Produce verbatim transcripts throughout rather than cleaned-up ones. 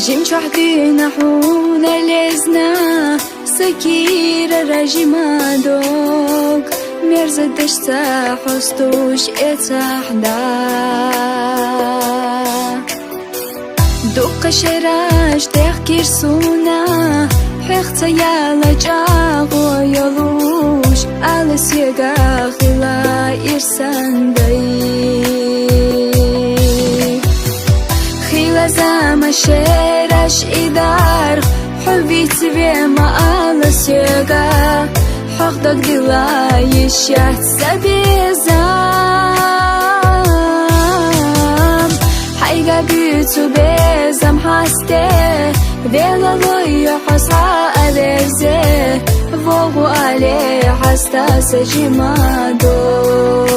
Жин чохь дийна хьуна лезна, са кийрара жима дог, мерза дашца хьостуш эцахь да. Дукха шераш техкир суна, хьех ца яла чӀагӀо йолуш, ала сига хила ирсан дай. Хила зама шераш и дарх, хьо вицве ма ала сига, хьох дог дила йиш яц ца безам. Хьайга буьйцу безам хьасте, велалой хьо схьа а верзе, вогӀу але хьаста са жима дог.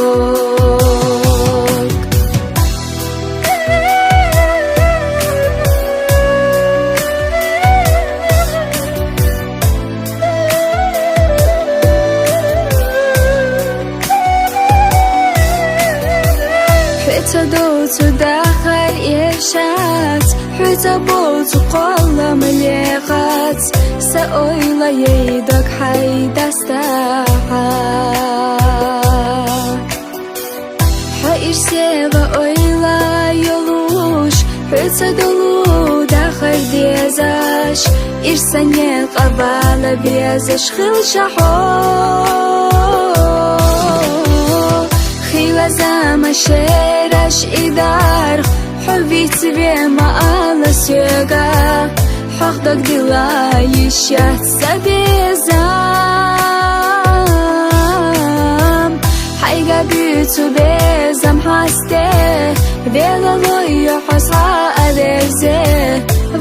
Хьоьца доцу дахар эшац, хьоьца боцу кхоллам лехац, са ойла ей дог хьай дастахьа. Хьо ирсе ва ойла йолуш, хьоьца долу дахар дезаш, ирсане къабала безаш хилша хьо. Хила зама шераш и дарх, хьо вицве ма ала сига, хьох дог дила йиш яц ца безам. Хьайга буьйцу безам хьасте, велалой хьо схьа а верзе,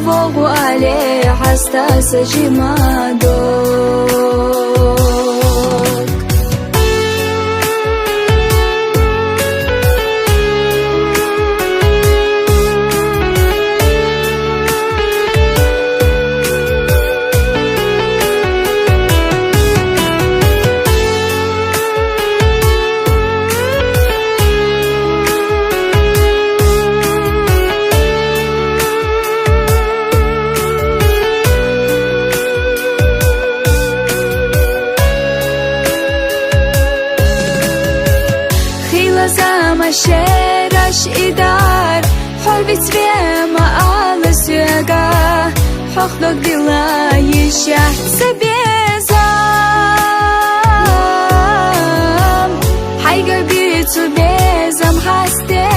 вогӀу але хьаста са жима дог. Хила зама шераш и дар, хьо вицве ма ала сига, хьох дог дила йиш яц ца безам. Хьайга буьйцу безам хьасте,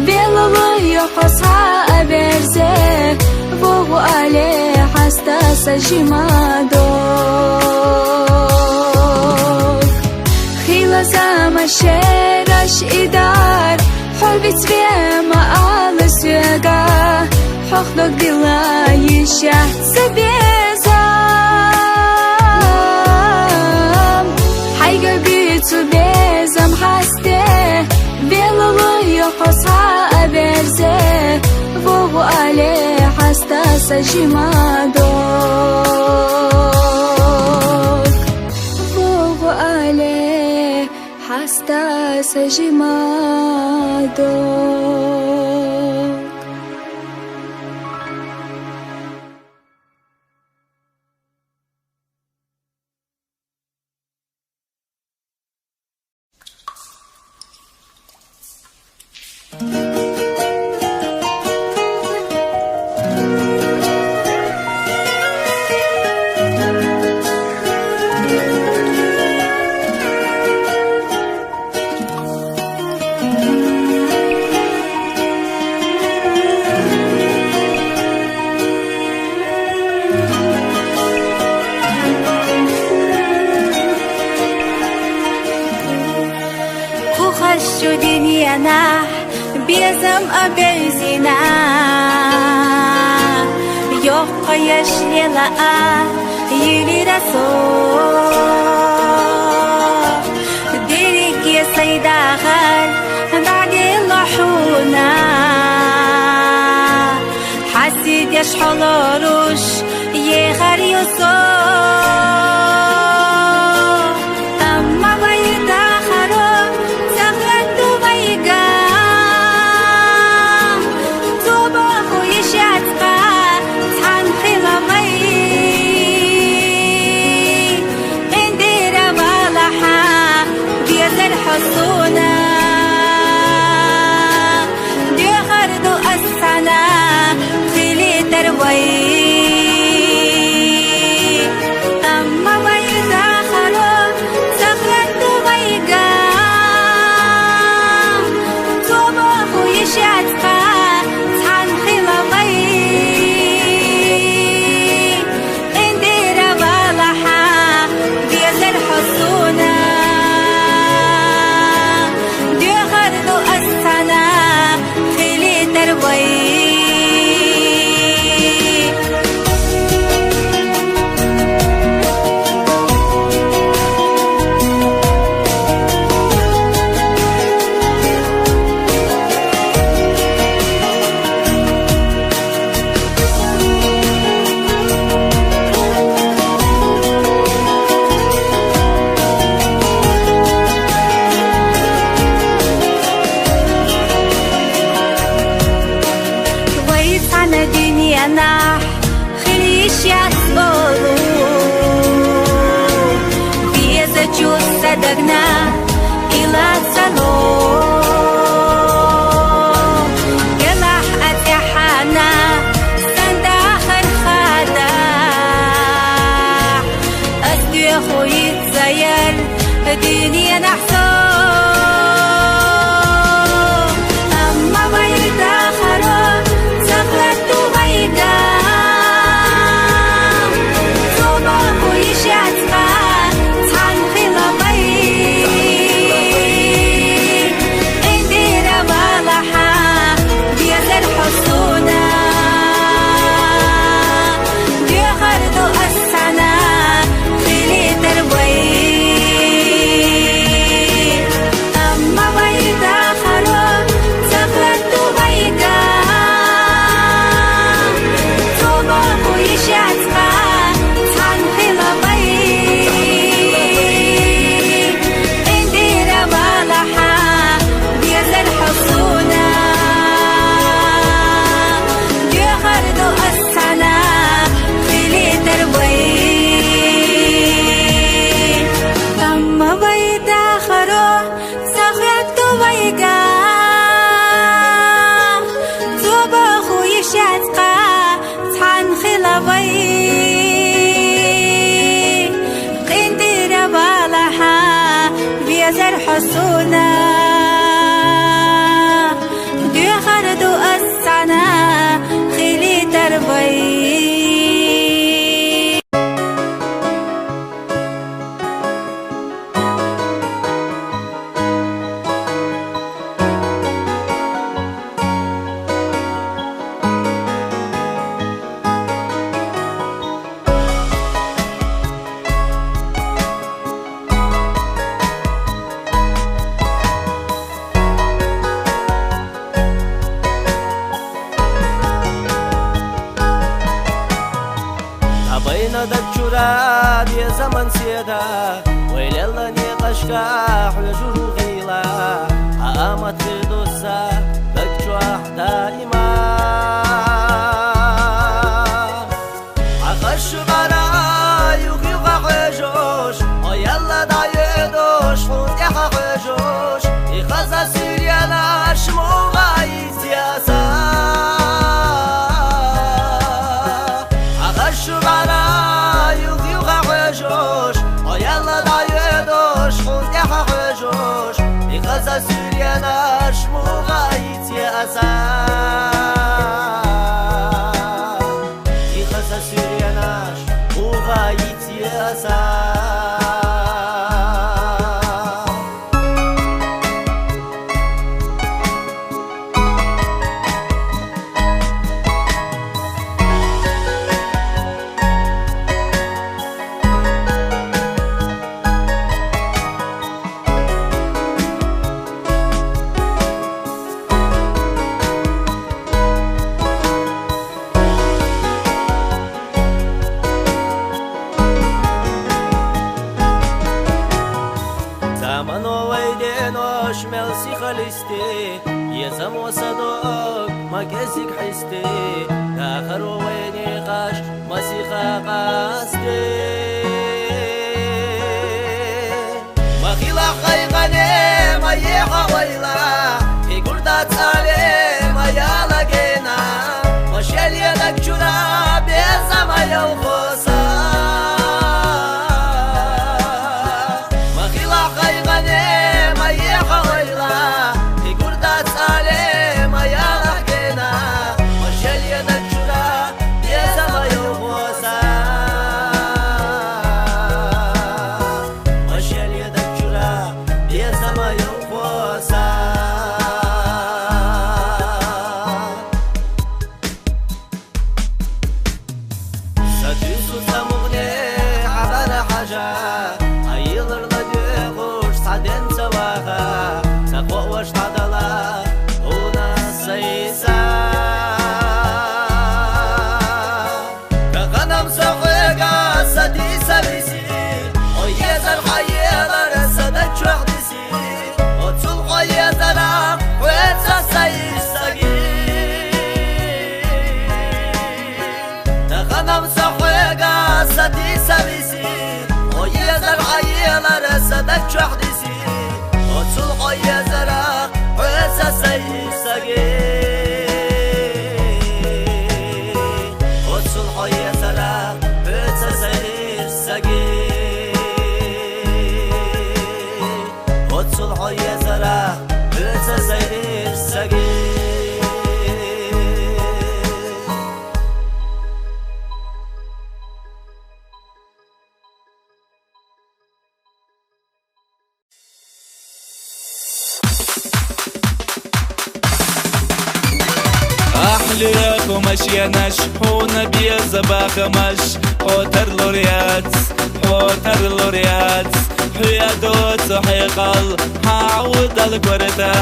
велалой хьо схьа а верзе, вогӀу але хьаста са жима дог. Хила зама шераш и дар, хьо вицве ма ала сига, хьох дог дила йиш яц ца безам. Хьайга буьйцу безам хьасте, велалой хьо схьа а верзе, вогӀу але хьаста са жима дог. ВогӀу але хьаста са жима дог. Кху хазчу диненахь безам а бевзина, йоккха Яшлела а, йилира со, дерриге сай дагъар дагъила хьуна. ХӀясидеш хьаларуш, егъар юсо. Амма вай дахаро, цахӀра ту вайга. Цо баху ишацкъа цхьан хила вай. Къиндира валахьа, безар хьо сона. Дехар ду ас цхьана, хили тар вай. Амма вай дахаро, цахӀра ту вайга. Цо баху ишацкъа цхьан хила вай. Къиндира валахьа, безар хьо сона. Дехар ду ас цхьана, хили тар вай. Вай цхьана дуьненахь хила йиш яц болу, безачу са дагна ила цало. Гелахь а тӀехьана сан дахар хада, ас дуьху йиццаяр дуьненахь со. Амма вай дахаро, цахӀра ту вайга. Цо баху ишацкъа цхьан хила вай. Къиндира валахьа, безар хьо сона. Дехар ду ас цхьана, хили тар вай. Амма вай дахаро, цахӀра ту вайга. Цо баху ишацкъа цхьан хила вай. Къиндира валахьа, безар хьо сона. Дехар ду ас цхьана, хили тар вай. Амма вай дахаро, цахӀра ту вайга. Цо баху ишацкъа цхьан хила вай. Къиндира валахьа, безар хьо сона. Дехар ду ас цхьана, хили тар вай. Абайна даг чура беза ман седа, вайлелла некъашка хьожур гӀила, а амат хир дусса даг чохь даима. Ахаш бара юх-юха хьожуш, о ялла дӀайоьдуш, хьун тӀаьхьа хьожуш, и хаза суьренаш мугӀай Сеса. Ахаш бара юх-юха хьожуш, о ялла дӀайоьдуш, хьун тӀаьхьа хьожуш, и хаза суьренаш мугӀай Сеса. Кезиг хьисти, дахар вайни къаш, Масиха къасти. Ма хилахъ гъайгъане, ма ехьа вайла, и гурда цӀале, ма яла гена, ма шеледаг чура, беза ма явхоса. Ма хилахъ гъайгъане, ма ехьа вайла, и гурда цӀале, ма яла гена, ма шеледаг чура, беза ма явхоса. Ма шеледаг чура, беза ма явхоса. Са дуьсу цӀа мукъне хьабара хьажа, айиларла дуьхьуш цхьа ден ца ваха, ца кхоъ ваша дӀадала, хьуна са Ӏийса. Таханам со хьоьга са дийса виси, хьо езар хьаелар са даг чохь диси, оцул хьо езара хьоьца са йиш саги. Таханам со хьоьга са дийса виси, хьо езар хьаелар са даг чохь диси, оцул хьо езара хьоьца са йиш саги. Оцул хьо езара хьоьца са йиш саги. Оцул хьо езара хьоьца са йиш саги. Ахьлуьйху машенаш, хьуна беза бахамаш, хьо тарлур яц, хьо тарлур яц, хьоьга доцу хьекъал, хьан Ӏовдал гурта,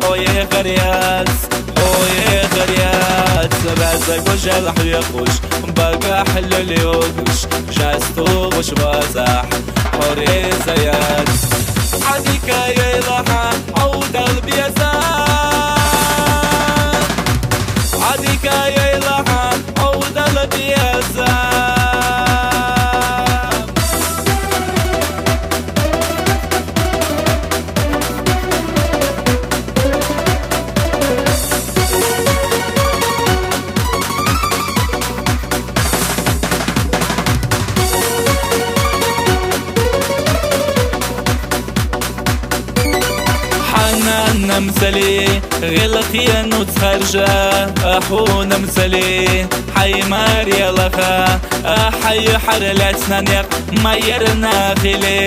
хьо ехар яц, хьо ехар яц, веза гужал хьоькхуш, багахь лулуьйхуш, жас тухуш вазахь, хьо реза яц. Хьан дика яйла хьан Ӏовдал беза. Хьан дика яйла хьан Ӏовдал беза. Хьан нанна мисали гӀиллакхе нуц харжа, а хьуна мисали хьайн маре лаха, а хьан юьхьар лаьцна некъ ма ярна хили,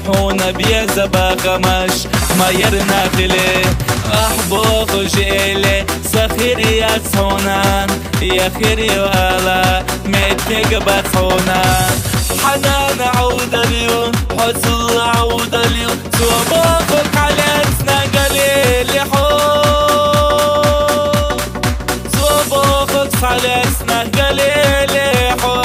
хьуна беза бахамаш ма ярна хили. Ахь бохуш эле, са хир яц хьуна, я хир ю ала меттиг бац хьуна. Хьан нана Ӏовдал ю, хьо цул Ӏовдал ю, цо бохург хьан лаьцна галели хьо. Цо бохург хьан лаьцна галели хьо.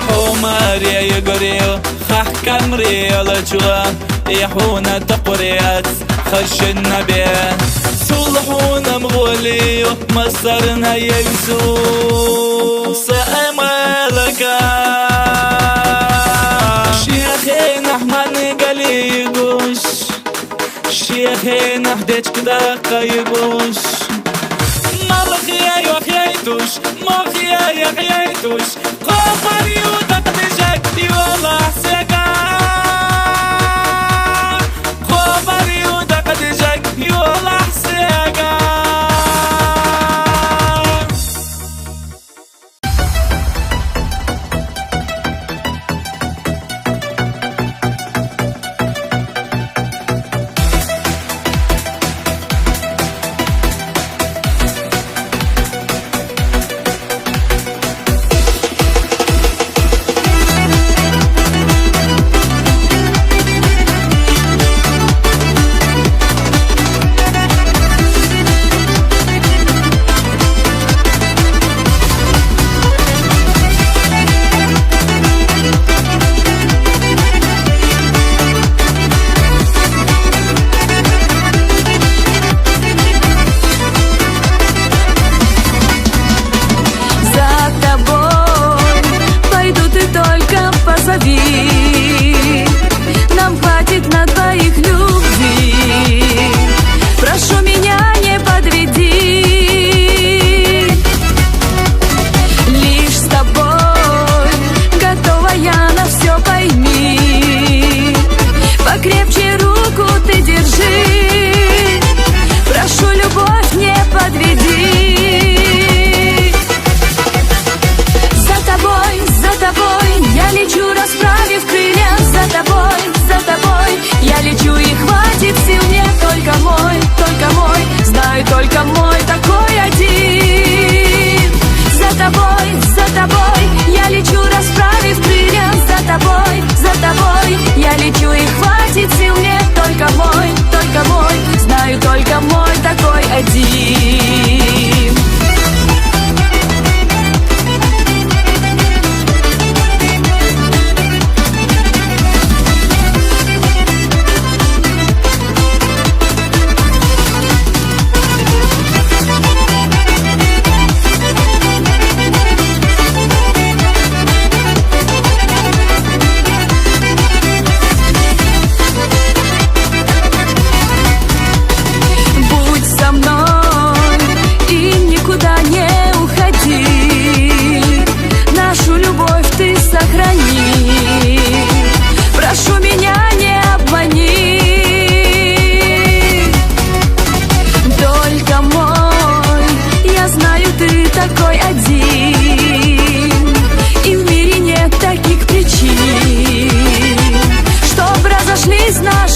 Хьо маре югур ю, хьан камри йолчо, и хьуна токхур яц хаза шинна бен. Цул хьуна-м гӀоли ю массарна Йисус, са Ӏамалка. Шен хенахь мангале йигуш, шен хенахь дечка даккха йигуш. Малхе йохъяйтуш, малхе яхъяйтуш, кхобар ю дакъа дижаг йолахь сага. Кхобар ю дакъа дижаг йолахь сага.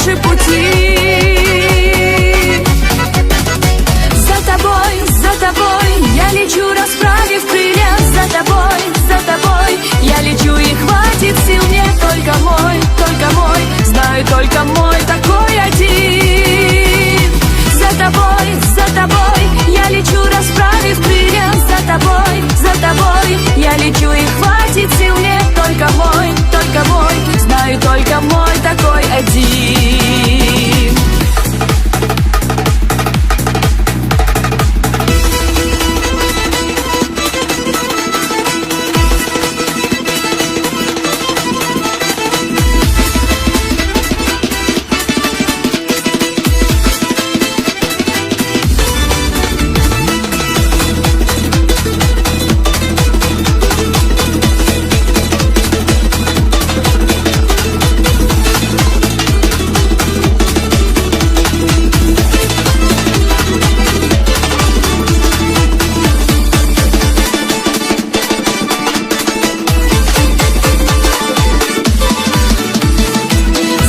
наши пути. За тобой, за тобой я лечу, расправив крылья. За тобой, за тобой я лечу, и хватит сил мне только мой, только мой, знаю, только мой такой один. За тобой, за тобой я лечу, расправив крылья. За тобой, за тобой я лечу, и хватит сил мне только мой, только мой, знаю, только мой такой один.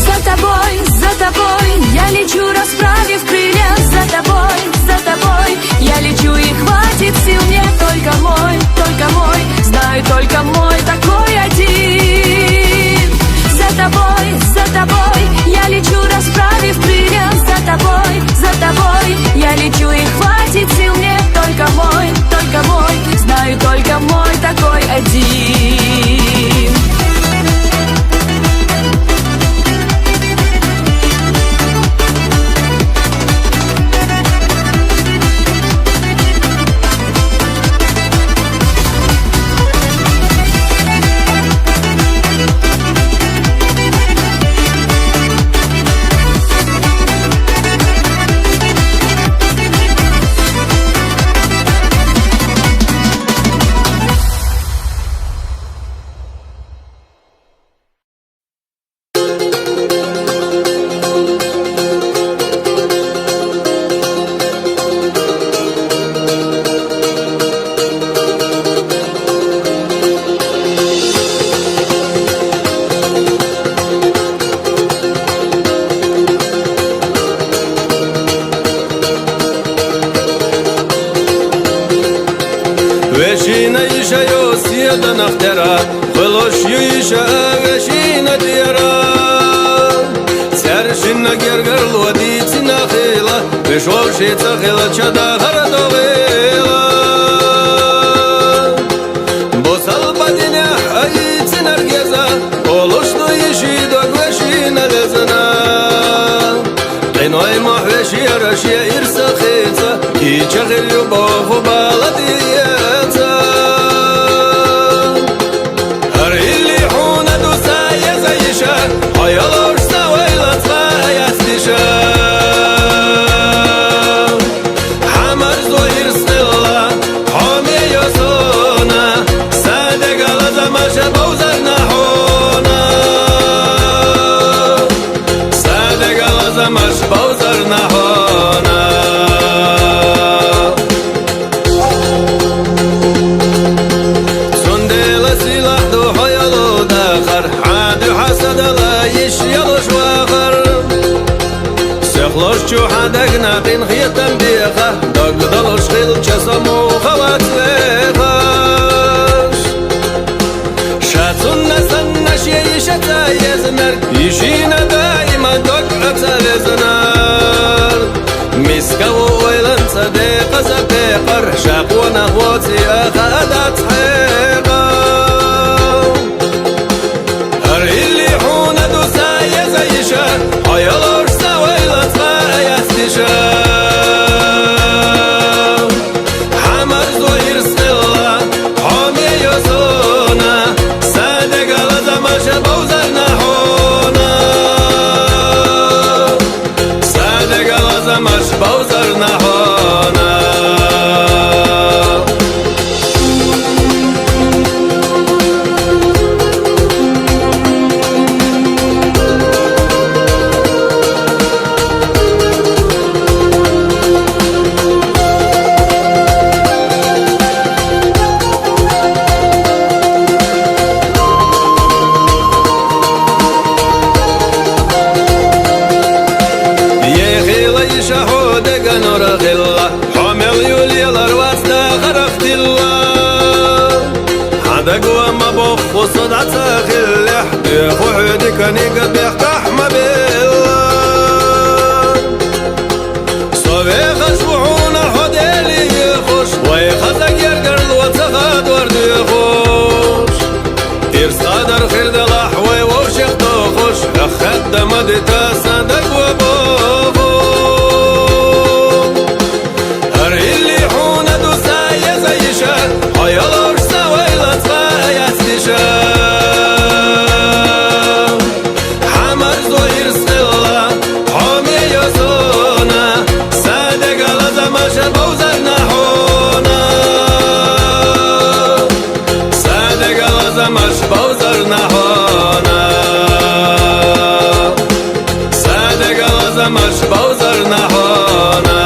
За тобой, за тобой я лечу, расправив крылья. За тобой, за тобой я лечу, и хватит сил мне только мой, только мой, знаю, только мой такой один. За тобой, за тобой я лечу, расправив крылья. За тобой, за тобой я лечу, и хватит сил мне только мой, только мой, знаю, только мой такой один. Вешина йиша я Седанах тӀера, хуьлуш ю йиша вешина тӀера. Цаьршинна гергарло дийцина хила, вешов шеца хила, чада хара догӀила. Бусалба динехь айцинарг еза, олуш ду йиши дог вешина везана. Къиной мохь вешера шен ирс хийца, кийча хир ю боху бала тӀеэца. ХӀара илли хьуна ду сан еза йиша, хьо йолуш сан ойла цкъа а яц диша. Хьан марзо ирс хилла, хьо ме йо сона, сан дега лазамаш бовзарна хьуна. Сан дега лазамаш бовзарна хьуна. Цундела сийлахь ду хьо йолу дахар, хьан дуьхьа сан дала йиш йолуш вахар. Сихлуш чу хьан дагна къинхетам беха, дог долуш хилча со муха вац вехаш. Ша цунна санна шен йиша ца еза мер, йишина даима дог а ца везна. Миска ву ойланца декъаза пекъар, ша къонах воций а хаа дац хьекъал. ХӀара илли хьуна ду сан еза йиша, хьо йолуш сан ойла цкъа а яц диша. Хьан марзо ирс хилла, хьо ме йо сона, сан дега лазамаш бовзарна хьуна. Дагва ма бохху со дӀа ца хиллехь, доьху хьоьга дика-ника бехкахь ма белла. Со вехаш ву хьуна хьо Деле воьхуш, вай хаза гергарло ца хадор доьхуш. Ирс кхадар хир делахь вай вовшех дохуш, хьох хадда ма дита сан дагва боху. ХӀара илли хьуна ду са еза йиша, хьо ялош сан вайла цкъа яц диша. Хьамарзо ирс хилла, хьо ме йо сона, са дега лазамаш бовзарна хьуна. Са дега лазамаш бовзарна хьуна. Са дега лазамаш бовзарна хьуна.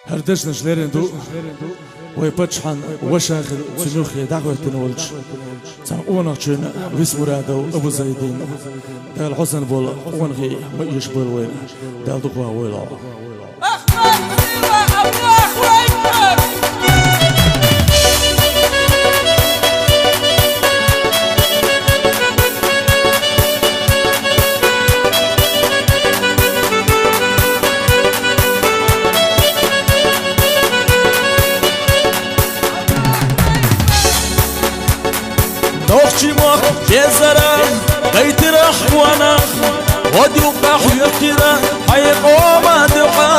ХӀара дешнаш лерина ду вай паччахьан ваша хилла, цуьнан юххе дӀахӀоьттина волчу цхьана къонахчун, Висмурадов Абузайдин. Дала хьо санна болу къонахий ма эшабойла вайна. Дала дукха вахавойла хьо. Нохчийн мохк безара гайтира хьуна, хӀокху юккъехь хӀоьттира хьайн къоман дуьхьа,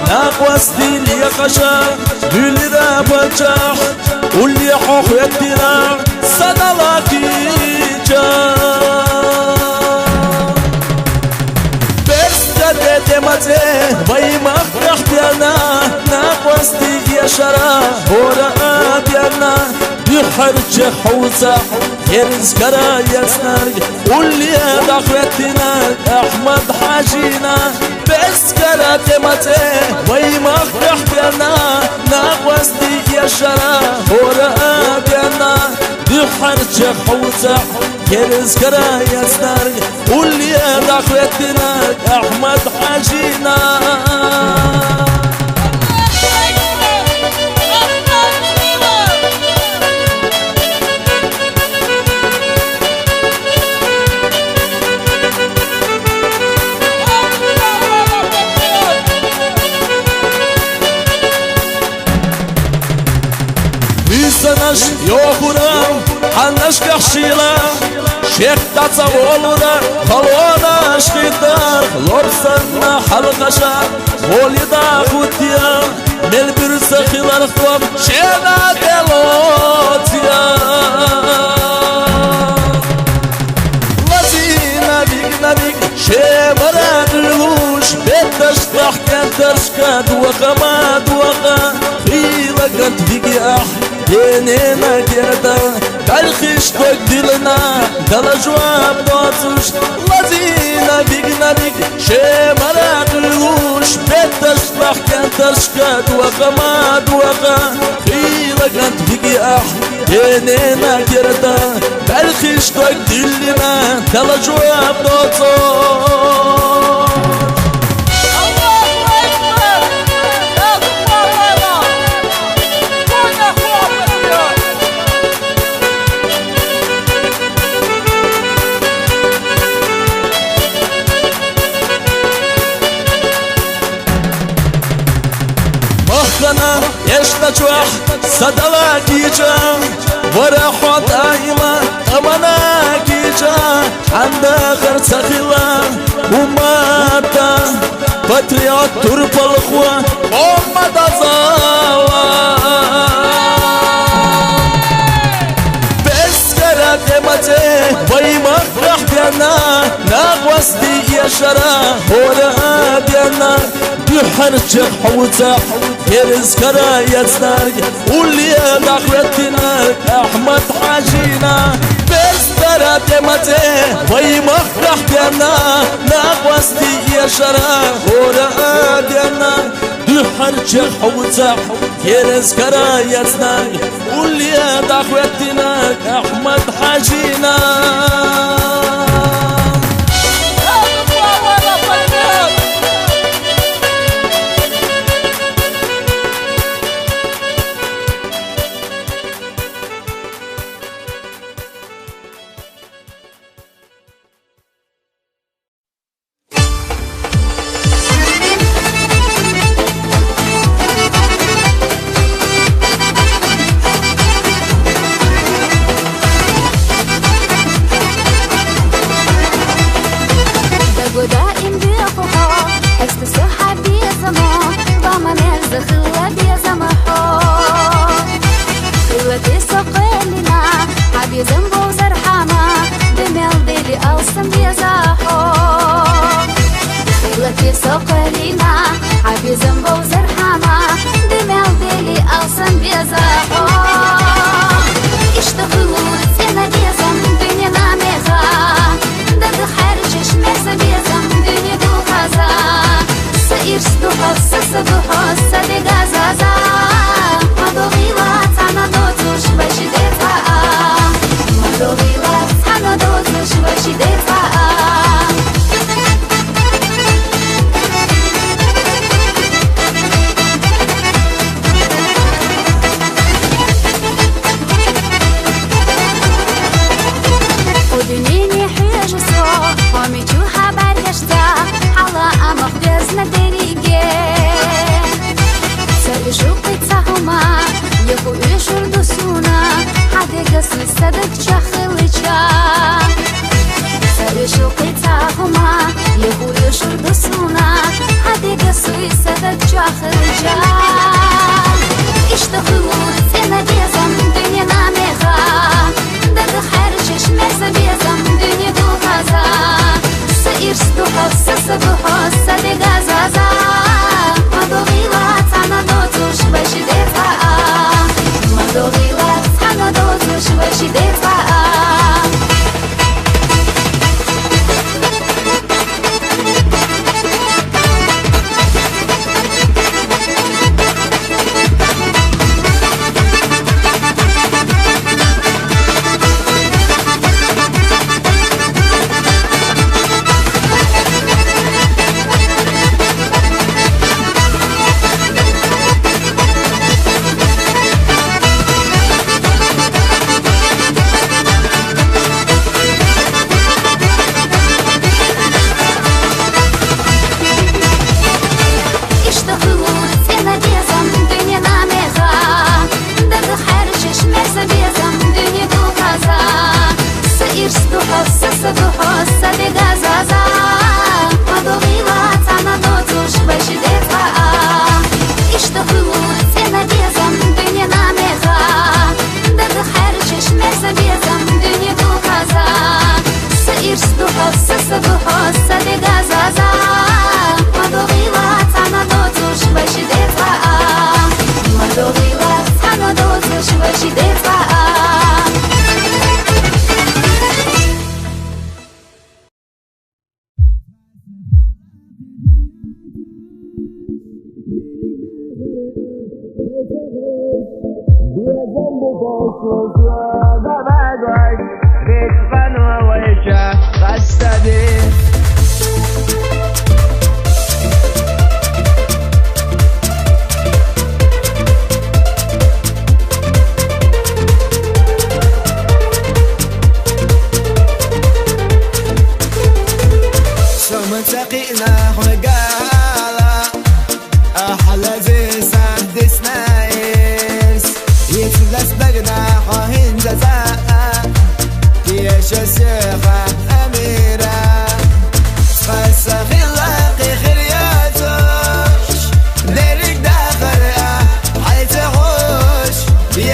накъостий лехаш, муьлхха паччахь, уллехь хьо хӀоьттира сан лакхийча. Берста де тӀе ма цӀе вай махкахь бена, накъостий эшара хӀора а бена. Дуьххьарчех хьовсахь, керзкара яцнарг, улле дӀахӀоьттинарг Ахьмад-Хьаьжина. Берстара тӀе ма цӀе вай махкахь бена, накъостий эшара хӀора а бена. Дуьххьарчех хьовсахь, керзкара яцнарг, улле дӀахӀоьттинарг Ахьмад-Хьаьжина. Буьйсанаш йохура хьан Ашкахь шийла, шекъ дӀа ца волура, халонаш хитар, лорсанна хьалхаша, волида хутия, мел буьрса хилар хтом, шена делоция. Лазина вигна виг, шемара гӀуьлуш, беташ лахкентаршка, дуаха ма дуаха, хила гант виги ахь, денена герда, Далхиш дог дилна, дала жоп доцуш, лазина вигна виг, шемара гӀуьлуш, беташ лахкентаршка, дуаха ма дуаха, хила гант виги ахь, денена герда, далхиш дог дилна, дала жоп доцуш. Аллаху акбар! Аллаху акбар! Махкана эшна чохь са дала кийча, вара хьо даима амана кийча, хьан дахар ца хила, уммата. Патриот турпалхо Мухьаммад Азала. Бескара тӀемаце вай махкахь бена, накъостий эшара хӀора а бена. Дуьххьарчех хьовца, герз кара яцнарг, улле дӀахӀоьттинарг Ахьмад-Хьаьжина. Бескара тӀемаце вай махкахь бена, накъостий эшара хӀора а бена. Дуьххьарчех хьовца, герз кара яцнарг, улле дӀахӀоьттинарг Ахьмад-Хьаьжина. Дагу даим беху хьо, хьесту со хьан безамо, ва ма мерза хилла безама хьо. Хилла те со кхоьллина, хьан безам бовзар хьама, де мел дели алсам беза хьо. Хилла те со кхоьллина, хьан безам бовзар хьама, де мел дели алсам беза хьо. Иштта хуьлура цӀена безам дуьненан меха, дага хьерчаш мерза безам дуьне духьаза. Са ирс ду хьо, са са ду хьо, са дега заза. Ма догӀийла цхьана доцуш вай ши де цхьа а. Ма догӀийла цхьана доцуш вай ши де цхьа а. Кху дуьнене хьежа со, хьо мичу хабар еш ца, хьала амах дезна дерриге. Ца уьшу кхин цхьа хӀума, я хӀу уьшур ду суна, хьан дега суй са даг чохь хилча. Ца уьшу кхин цхьа хӀума, я хӀу уьшур ду суна, хьан дега суй са даг чохь хилча. Иштта хуьлура цӀена безам дуьненан меха, дага хьерчаш мерза безам дуьне духьаза. Са ирс ду хьо, са са ду хьо, са дега заза. Ма догӀийла цхьана доцуш вай ши де цхьа а. Ма догӀийла цхьана доцуш вай ши де цхьа а. Сомон цӀакъ инагъ вегала, ахӀалази сагьдис наис, ицлас дагна хӀу гьинзаза, диешесиха Амира. Цхьа сахила хихир яцуш, лерик дахара хӀайца хуш,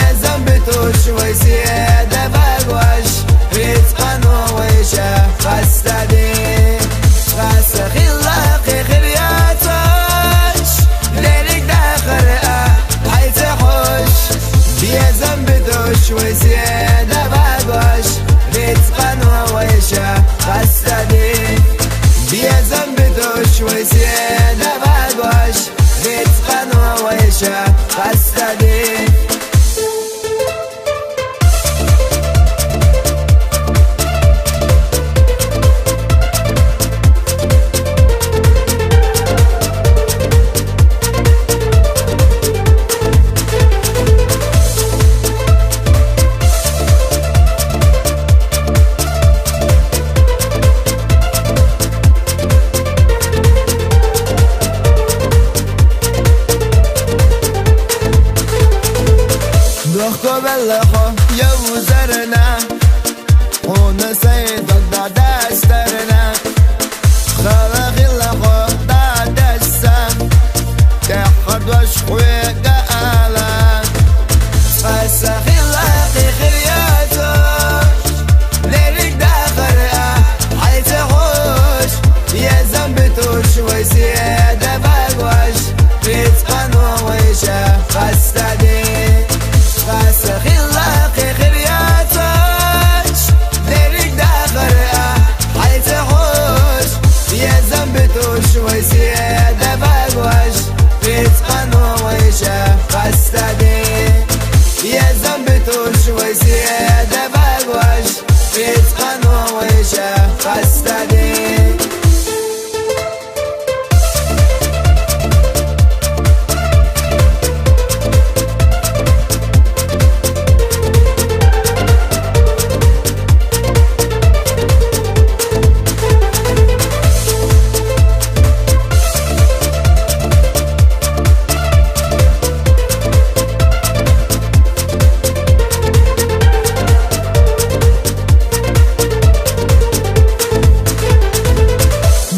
езан битуш вайсиеда вагваш, рицкъану вайша хастади. Цхьа сахила хихир яцуш, лерик дахара хӀайца хуш, езан битуш вайсиеда вагваш, рицкъану вайша хастади. Езан битуш вайсиеда вагваш, рицкъану вайша хастади. Дохковелла хо явзарна, хӀуна сай дагадастарна. Халагъила хо дадасса, тяххар дош хӀуга ала. Цхьа сахила хихир яцуш, лерик дахара хӀайца хуш, езан битуш вайсиеда вагваш, рицкъану вайша хастади. Цхьа сахила хихир яцуш, лерик дахара хӀайца хуш, езан битуш вайсиеда вагваш, рицкъану вайша хастади. Езан битуш вайсиеда вагваш, рицкъану вайша хастади.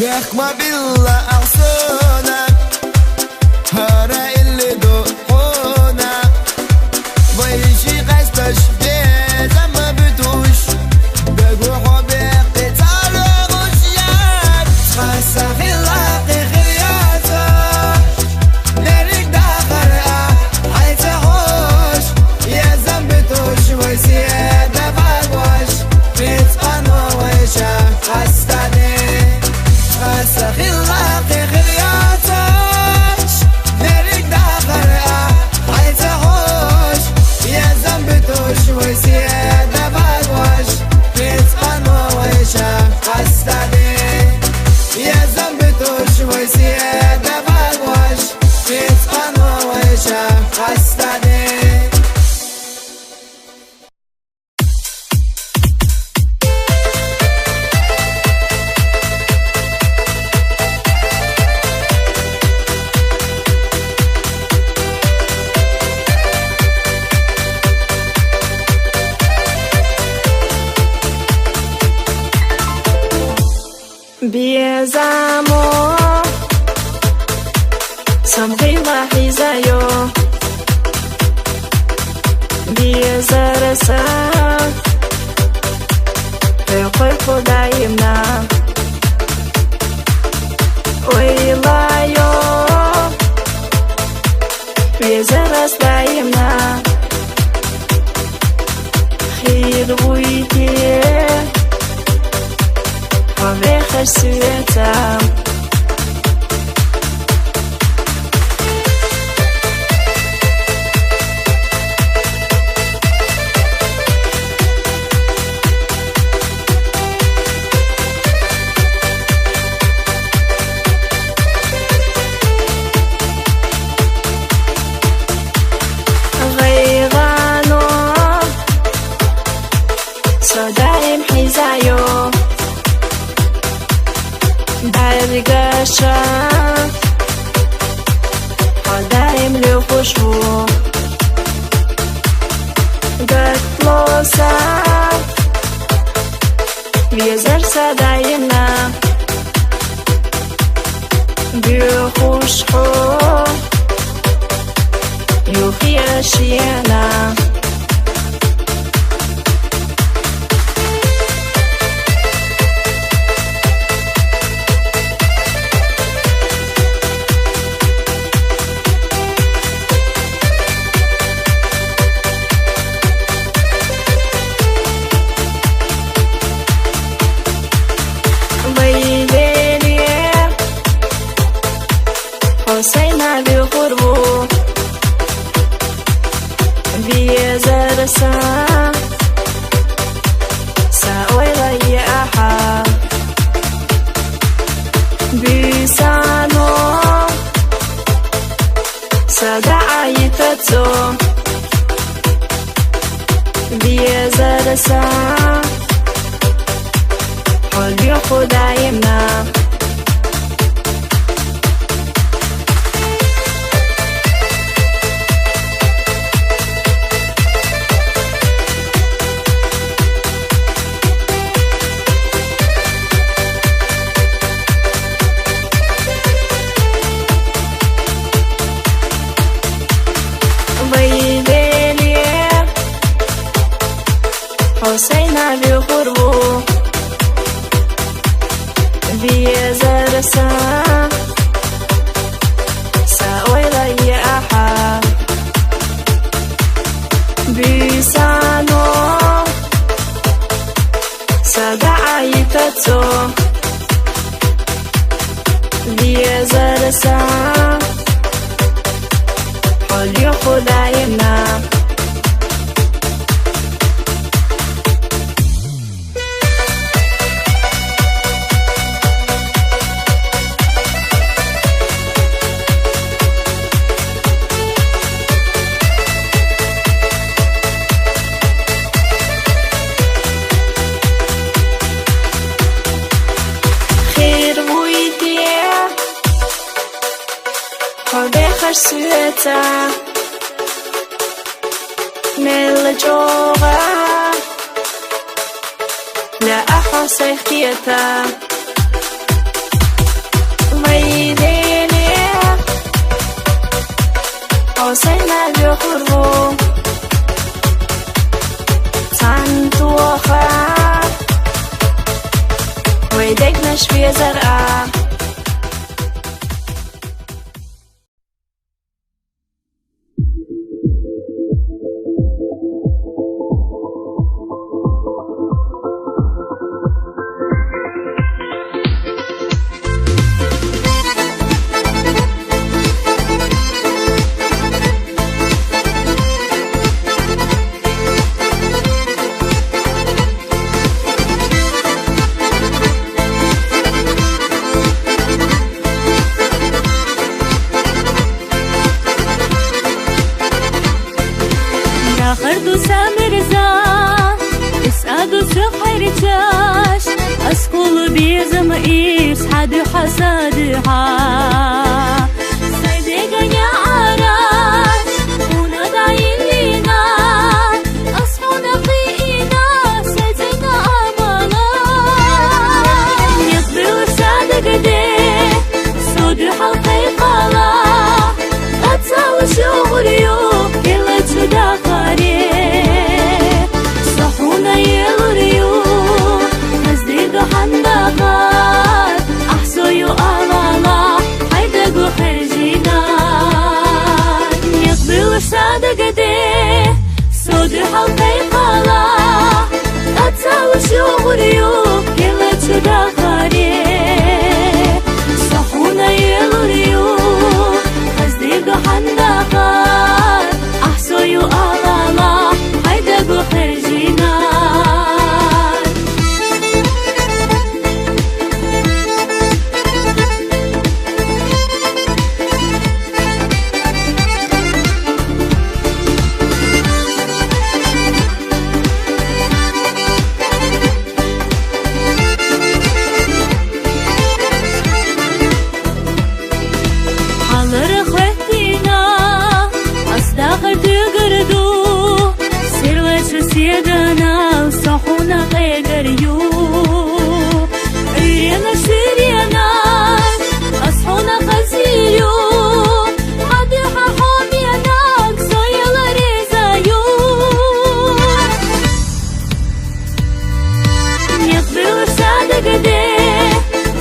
Мехкма билла ахсуна, гьара илли духуна. Вайши къасташ безама битуш, бегу хо бехъи царуш яр. Цхьа сахила хихир яцуш, лерик дахара хӀайца хуш, езан битуш вайсиеда вагваш, рицкъану вайша хастади. Цхьа сахила хихир яцуш, лерик дахара хӀайца хуш, езан битуш вайсиеда вагваш, рицкъану вайша хастади. Езан битуш вайсиеда вагваш, рицкъану вайша хастади. Безамо, самхила хӀизайо, безараса, хӀекьур хӀу даимна. Ойлайо, безарас даимна. Хир вуйти, хӀу вехар светам. Ша, хьо даим лоьхуш ву. Гаттло са везар са даимна. Боьхуш хьо юхе шена. Вай веле, хьо сайна боьхур ву. Везар са, са ойлае ахьа. Буьйсанну са даьӀа йита цо. Везар са, хьо лоьху даимна. Вай веле, хьо сайна боьхур ву. Везар са, са ойлае ахьа. Буьйсанну са даьӀа йита цо. Везар са, хьо лоьху даимна. Хер вуй те, хьо бехаш суьца, мел чӀоагӀа лаьа хьо сайх кхета. Вай веле, хьо сайна боьхур ву. Цхьан тоха вай дегнаш везар а. Дахар ду са мирза, эс аду са хайрчаш, аз кулу безам ис хьадуьхьа са дуьхьа. Сай деганя араш, уна даимлина, аз хьуна кхиина, сай зайна амала. Нихбил са дагде, со дуьхьал кхайкхала. Ацал шугъурю, кела чудахаре. Сахуна елурю, наздига ханбахар. Ахсою алала, хай Тиеганал со хьуна къегарю, ирена ширена, аз хьуна хазирю, хадиха хьо биянаг со яла резаю. Некъ билуш садагаде,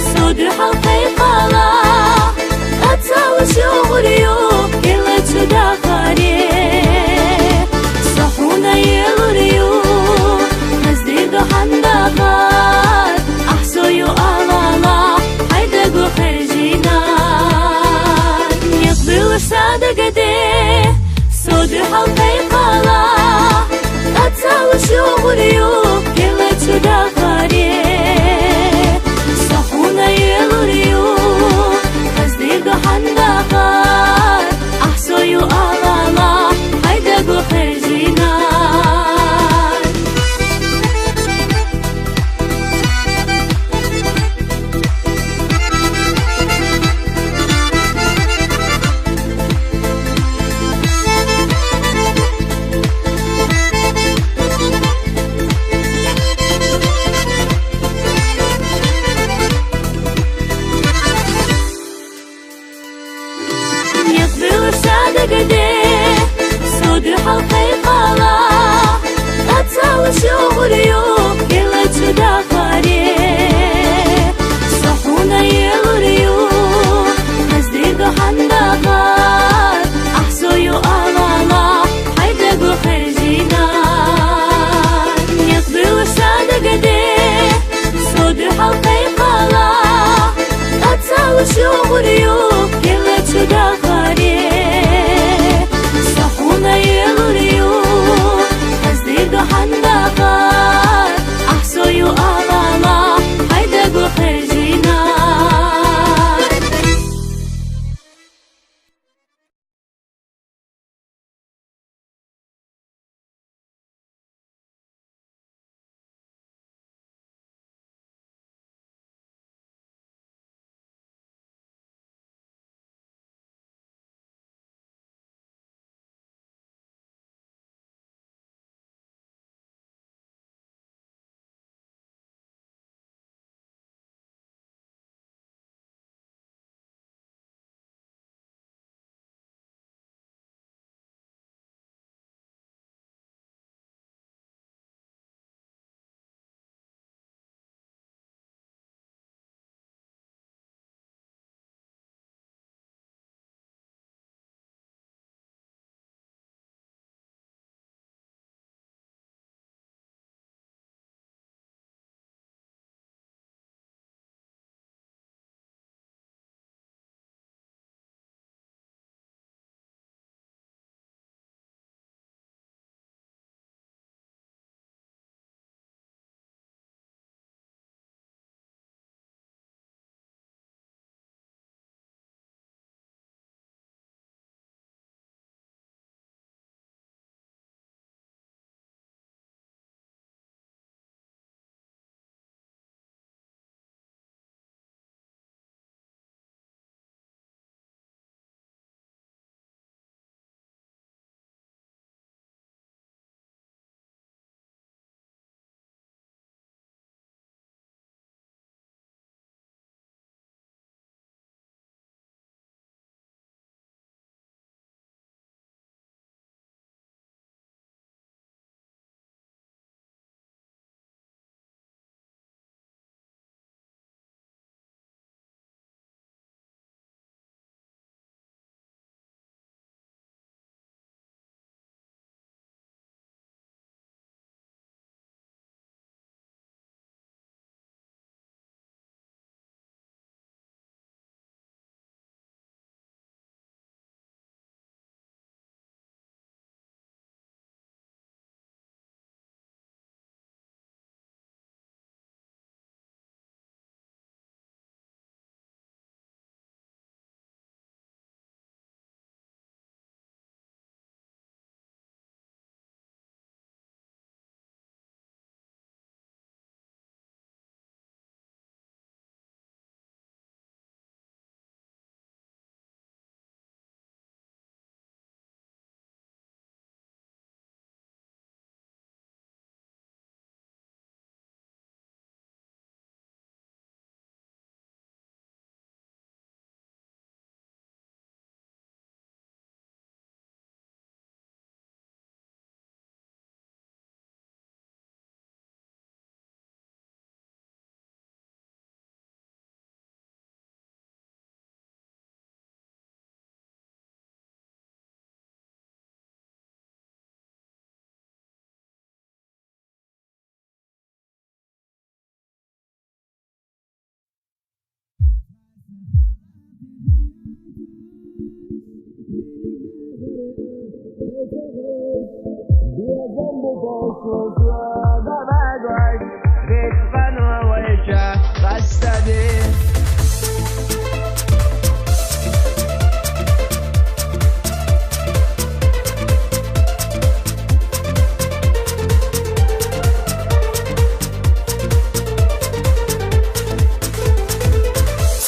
со дуьхьал кхайкъала, ацалуш югъурю, кела чудахаре. Со хьуна елурю, хазди духьан дахар, ахсою алала, хайдагу хержина. Некъ билуш садагаде, со дуьхьал кхайкъала, ацалуш югъурю, кела чудахаре. Со хьуна елурю, хазди духьан дахар, ахсою алала, хайдагу хержина. Некъ билуш садагаде, со дуьхьал кхайкъала, ацалуш югъурю, кела чудахаре. Со хьуна елурю, хазди духьан дахар, ахсою алала, хайдагу хержина. Некъ билуш садагаде, со дуьхьал кхайкъала, ацалуш югъурю, кела чудахаре. Со хьуна елурю, хазди духьан дахар, ахсою алала, хайдагу хержина.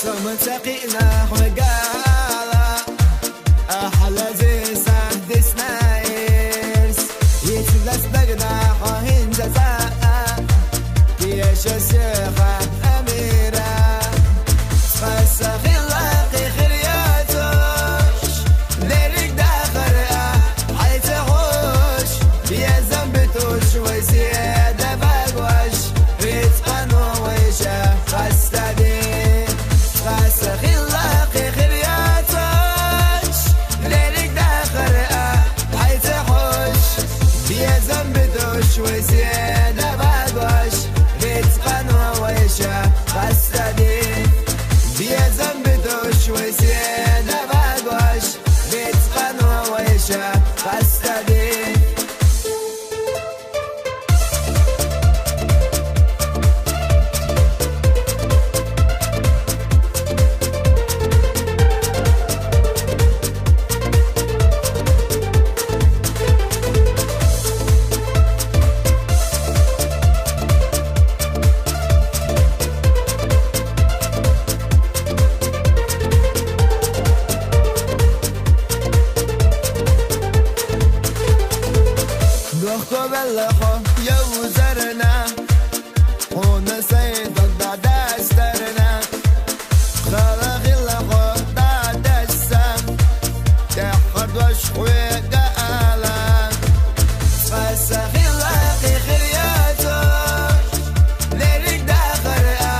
Самоцакина хвегала, ахлази сахдисна ирс, ицлас дагна хохин жаза, пиешесеха амира. Схасахила кихриятош, лерик дахара, хайтагош, безам битуш вазида вагош, вицкано вайша хастади. Схасахила кихриятош, лерик дахара, хайтагош, безам битуш вазида вагош, вицкано вайша хастади. Безам битуш вазида вагош, вицкано вайша хастади. Дохто веллахо, я узарна, хона сай дагда дастарна. Халагила хо дадаса, тахардваш хуега ала. Схасахила кихриятош, лерик дахара,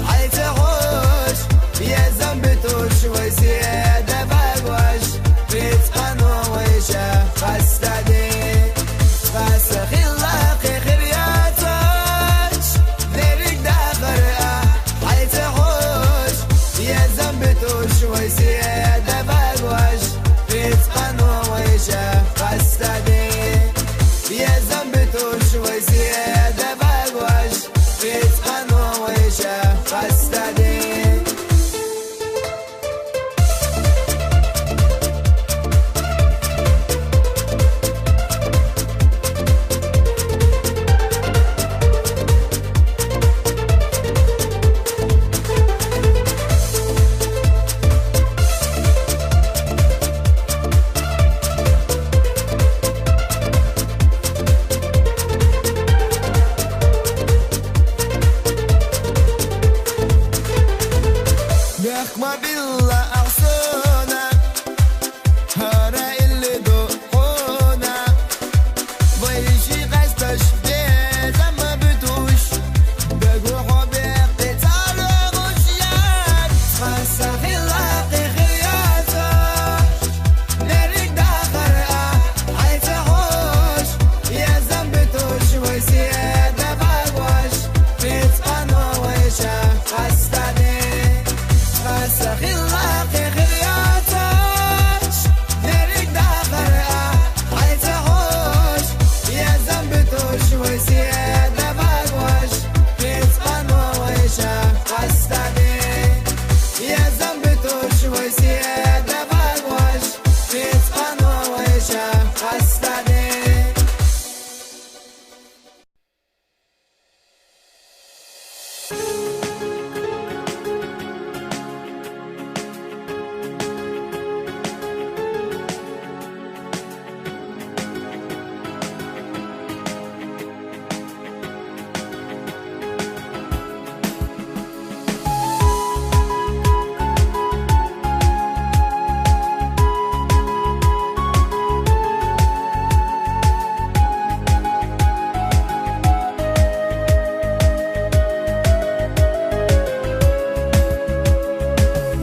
хайтагош, безам битуш вазида вагош, вицкано вайша хастади. Схасахила кихриятош, лерик дахара, хайтагош, безам битуш вазида вагош, вицкано вайша хастади. Безам битуш вазида вагош, вицкано вайша хастади. Бехк мобила ахсона, хара илли духона. Вайши къасташ безам битуш, бегу хобе пецалу гушьяр. Схасахила кихриятош, лерик дахара, хайтагош, безам битуш вазида вагош, вицкано вайша хастади. Схасахила кихриятош, лерик дахара, хайтагош, безам битуш вазида вагош, вицкано вайша хастади. Безам битуш вазида вагош, вицкано вайша хастади.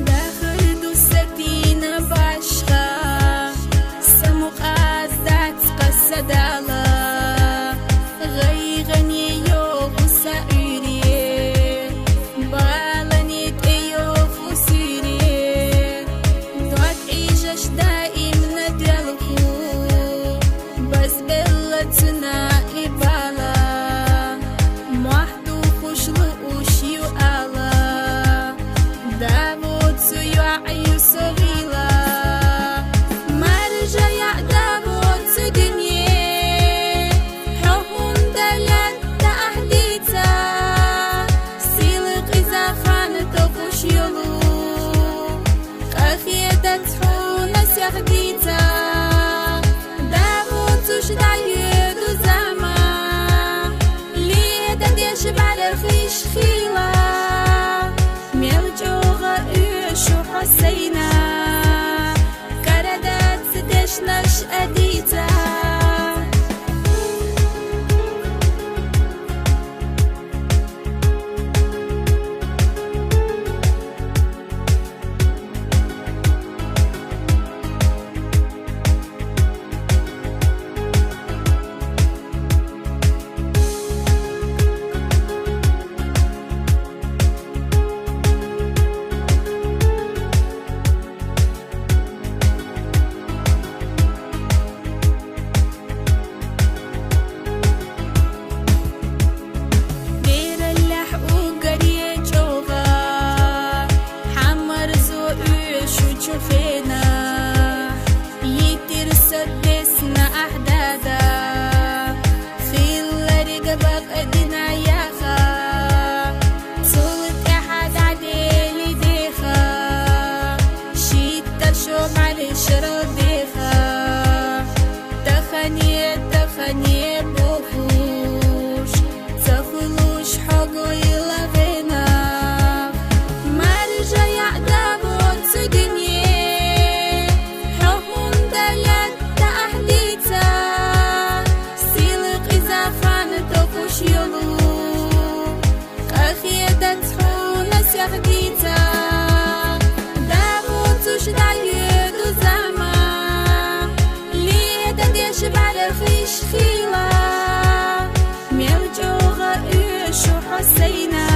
Дахар дусатина башха, самукъа дац къасадала, гъайгъани йогъу саире, балани тӀе йогъу сире, дог ижаш даимна делху. шарал деха, тахане, тахане бохуш, ца хуьлуш хьогойла гӀенах. Маржа яӀ давоцу дуьне, хьо хӀунда латта ахь дийца, сила къиза хан тохуш йолу. Къахедац хьуна сехдица, давоцуш дӀайоьду заман. Леда деш бархиш хила, мел чӀогӀа оьшу хьо сайна,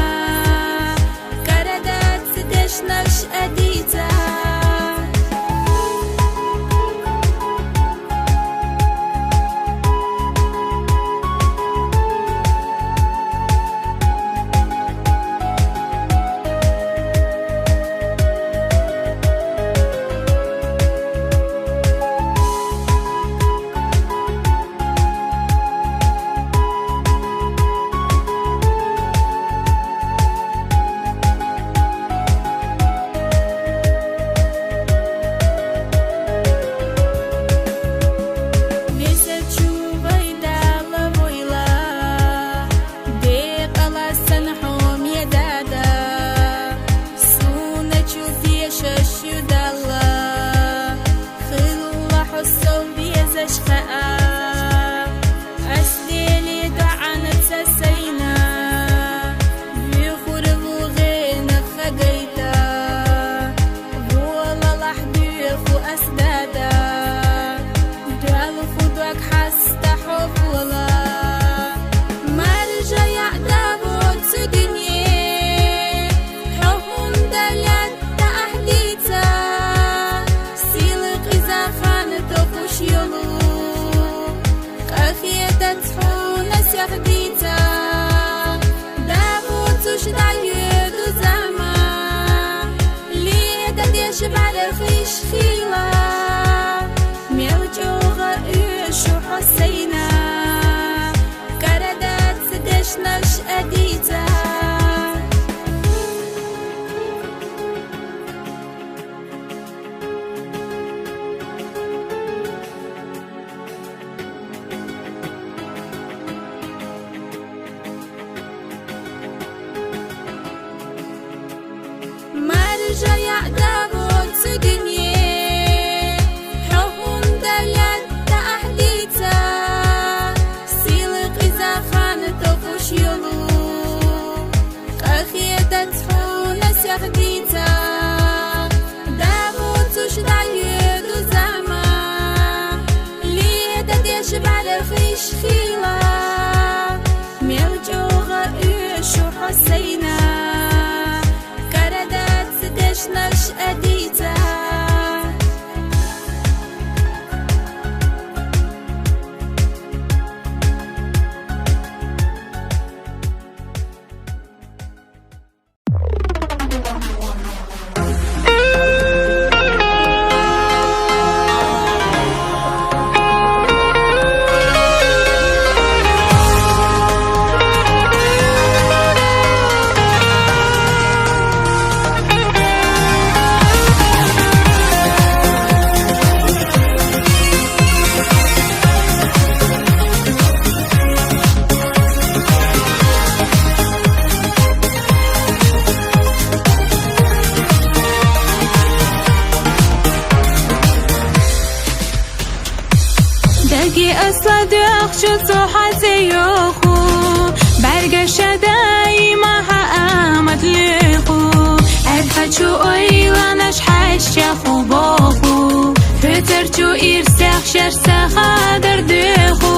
карадац дешнаш а дийца. Везачу вай Дала войла, декъала сан хьо медада, суна чу тешаш ю Далла, хилла хьо сов везаш хаа. Ас Деле доӀанца сайна, вуьйхур ву гӀенах хагайта, волалахь доьху ас, Дада, доьлху дог хьаста хьо бола. Маржа яӀ давоцу дуьне, хьо хӀунда латта ахь дийца, сила къиза хан тохуш йолу. Къахедац хьуна сехдица, давоцуш дӀайоьду заман. Леда деш бархиш хила, мел чӀогӀа оьшу хьо сайна, карадац дешнаш а дийца. Маржа яӀ давоцу дуьне, хьо хӀунда латта ахь дийца, сила къиза хан тохуш йолу. Къахедац хьуна сехдица, давоцуш дӀайоьду заман. Леда деш бархиш хила, мел чӀогӀа оьшу хьо сайна, карадац дешнаш а дийца. Даги асла дуьхьал чу цо хьазе йоху, бӀаьргаша даима хьан амат луьйху, аьрхачу ойланаш хьаьшчаху боху, хьоьцар чу ирсех шерса хадар дуьйху.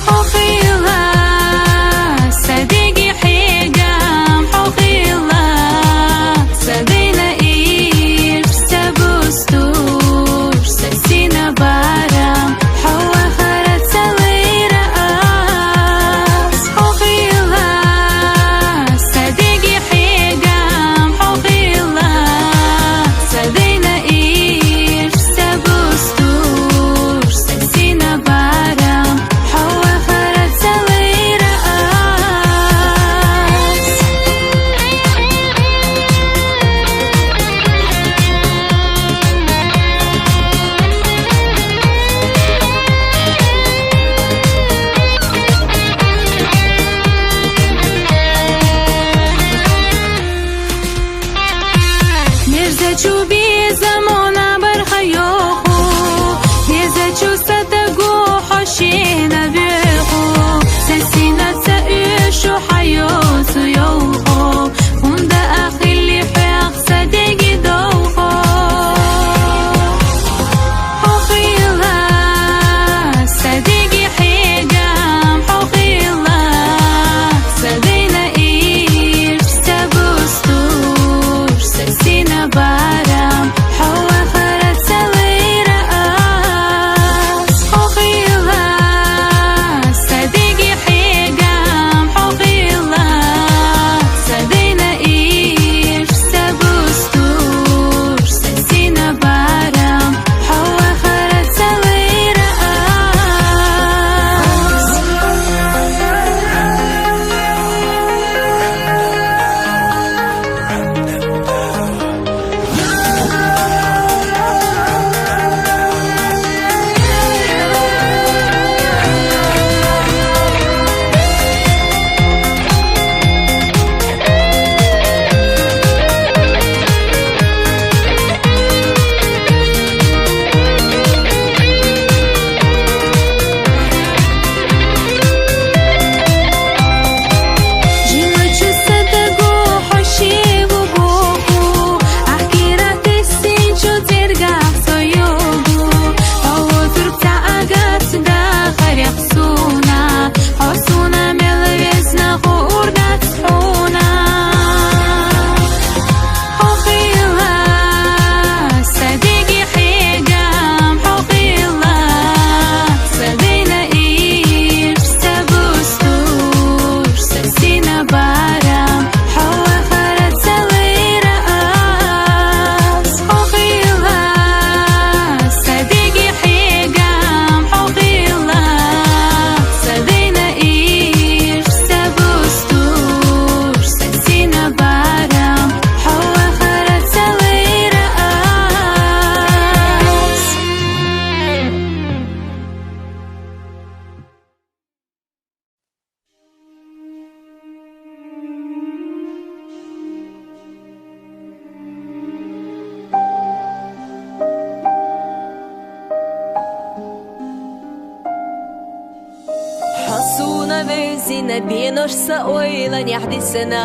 Хьо хила са деги хьегам, хьо хила са дайна ирс, са бустур, са сина барам, хьо вахара ца лайра ас. Хьо хила са деги хьегам, хьо хила са дайна ирс, са бустур, Везина бенош са ойланехь дисина,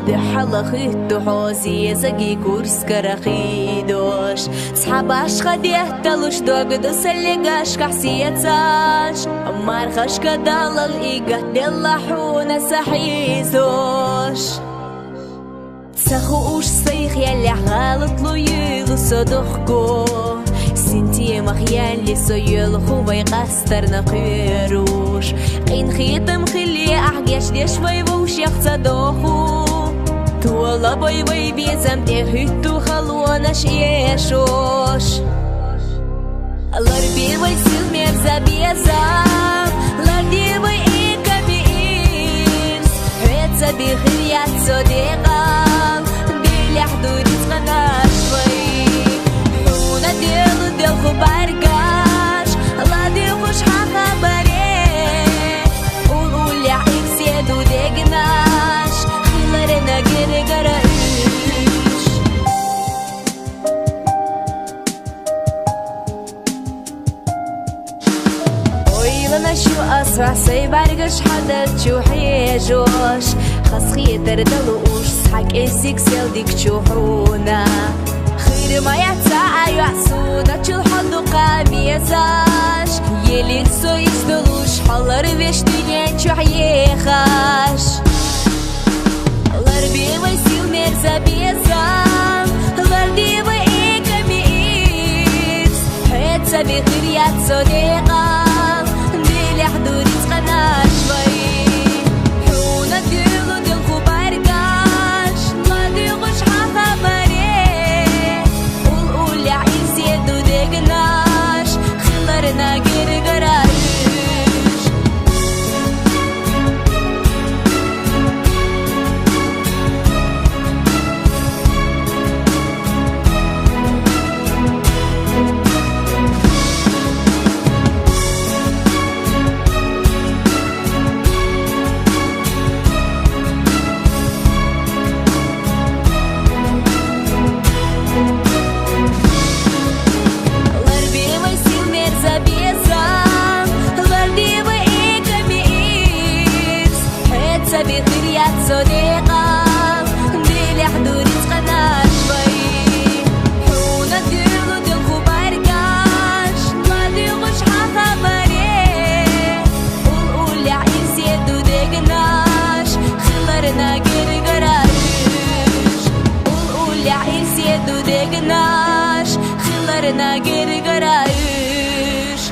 дуьхьал хӀуьтту хьо зезагийн курсгара кхийдош. Цхьа башха детталуш дог ду сан легашкахь сецаш, мархашка далал и гатделла хьуна са хьийзош. Ца хууш сайх яллехь гӀалатло юьйлу со дохко, синтемах ялли со йоьлху вай къастарна кхоьруш. Къинхетам хиле ахь гечдеш вай вовшех ца доху, тола бой вай безам тӀе хӀуьтту халонаш эшош. Ларбе вай сил-мерза безам, ларде вай эками ирс, хьоьца бихир яц со декъал, делехь ду рицкъанаш вай. Хьуна делу делху баргаш, ладуьйгӀуш хьан хабаре, уллуллехь ирсе ду дегнаш, хиларна гергара уьш. Ойланаш ю ас хьох, сайн бӀаьргаш хьан даьлча хьежош, хазахетар далуш, цхьа кӀеззиг сел дика чу хьуна. Хир ма яц цхьа а йоӀ суна чул хьо дукха везаш, елира со иштта долуш, хьо ларвеш дуьнен чохь ехаш. Ларбе вай сил-мерза безам, ларде вай эками ирс, хьоьца бихир яц со декъал, делехь ду рицкъанаш вай. Хьуна дуьйлу делху баргаш, ладуьйгӀуш хьан хабаре, уллуллехь ирсе ду дегнаш, хиларна гергара уьш. Ларбе вай сил-мерза безам, ларде вай эками ирс, хьоьца бихир яц со декъал, делехь ду рицкъанаш вай. Хьуна дуьйлу делху баргаш, ладуьйгӀуш хьан хабаре, уллуллехь ирсе ду дегнаш, хиларна гергара уьш. Уллуллехь ирсе ду дегнаш, хиларна гергара уьш.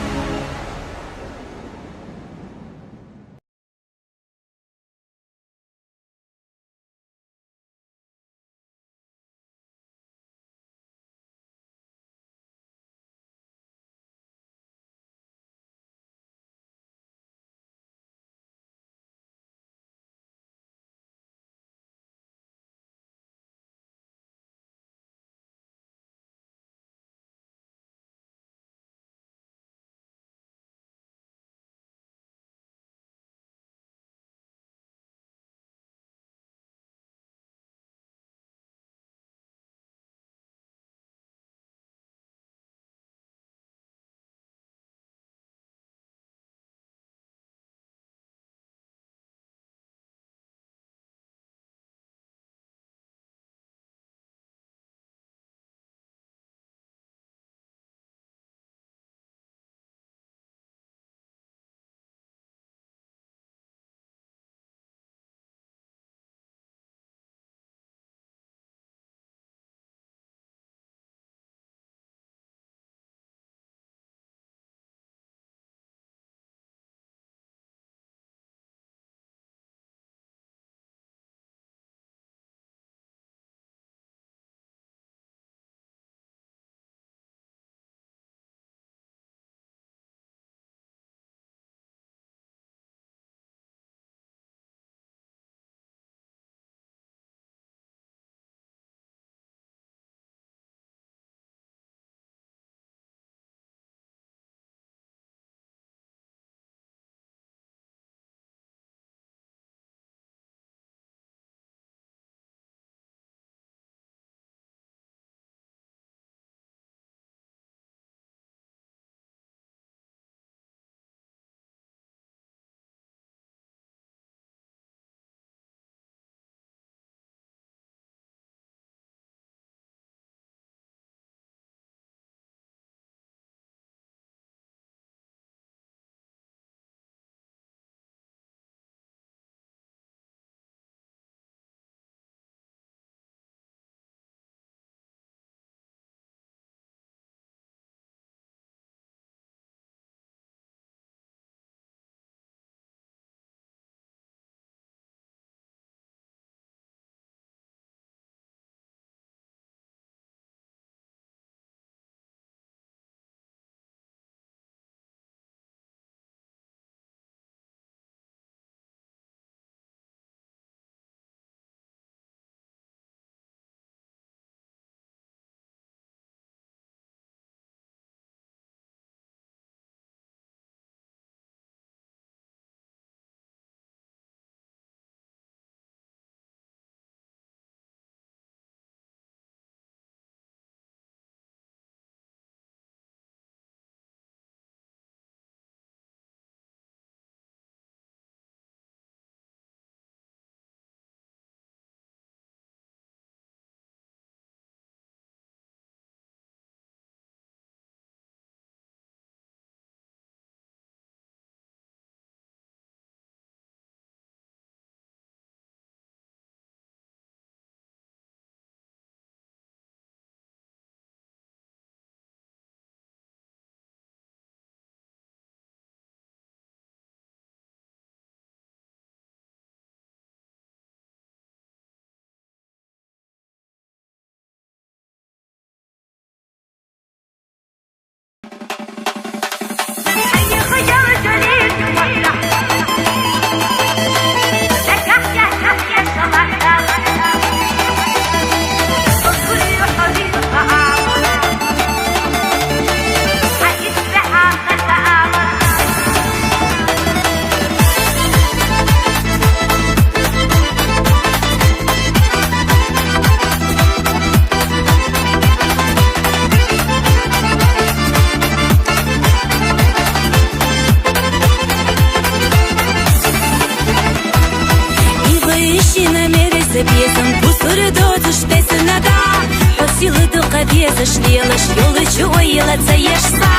Езаш лелаш йолча ойла ца еш са,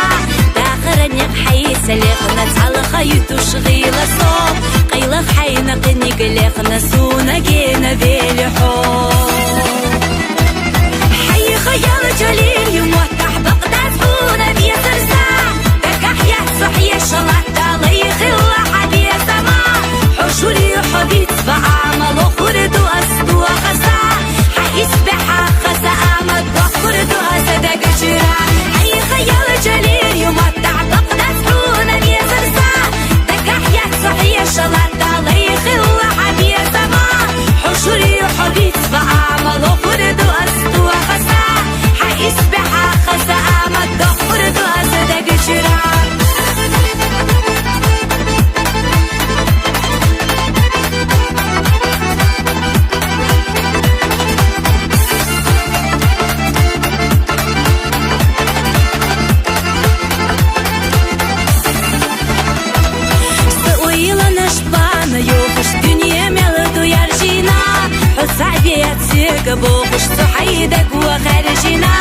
дахар никъ хьайца лехна, цхьалха ютуш гӀийла со, къайлах хьайна къиниг лехна, сона гена вели хьо. Хьайха ял чалир ю моттахь бакъдаз хьуна везар са, дагахь яц со хьешалатта лайхилла хьа безама, хьо шури хьо вицва амало хурду ас дуахаса, хьа исбехьа хаса амад бахурду аса дагачира. Хьайха ял чалир ю моттахь бакъдаз хьуна везар са, дагахь яц со хьешалатта лайхилла хьа безама, хьо шури хьо вицва амало хурду ас дуахаса, хьа исбехьа хаса амад бахурду аса дагачира. Са ойланаш бана йохуш, дуьне мел ду яржина, хьо цхьаъ вецега бохуш, со хьайдагу харжина,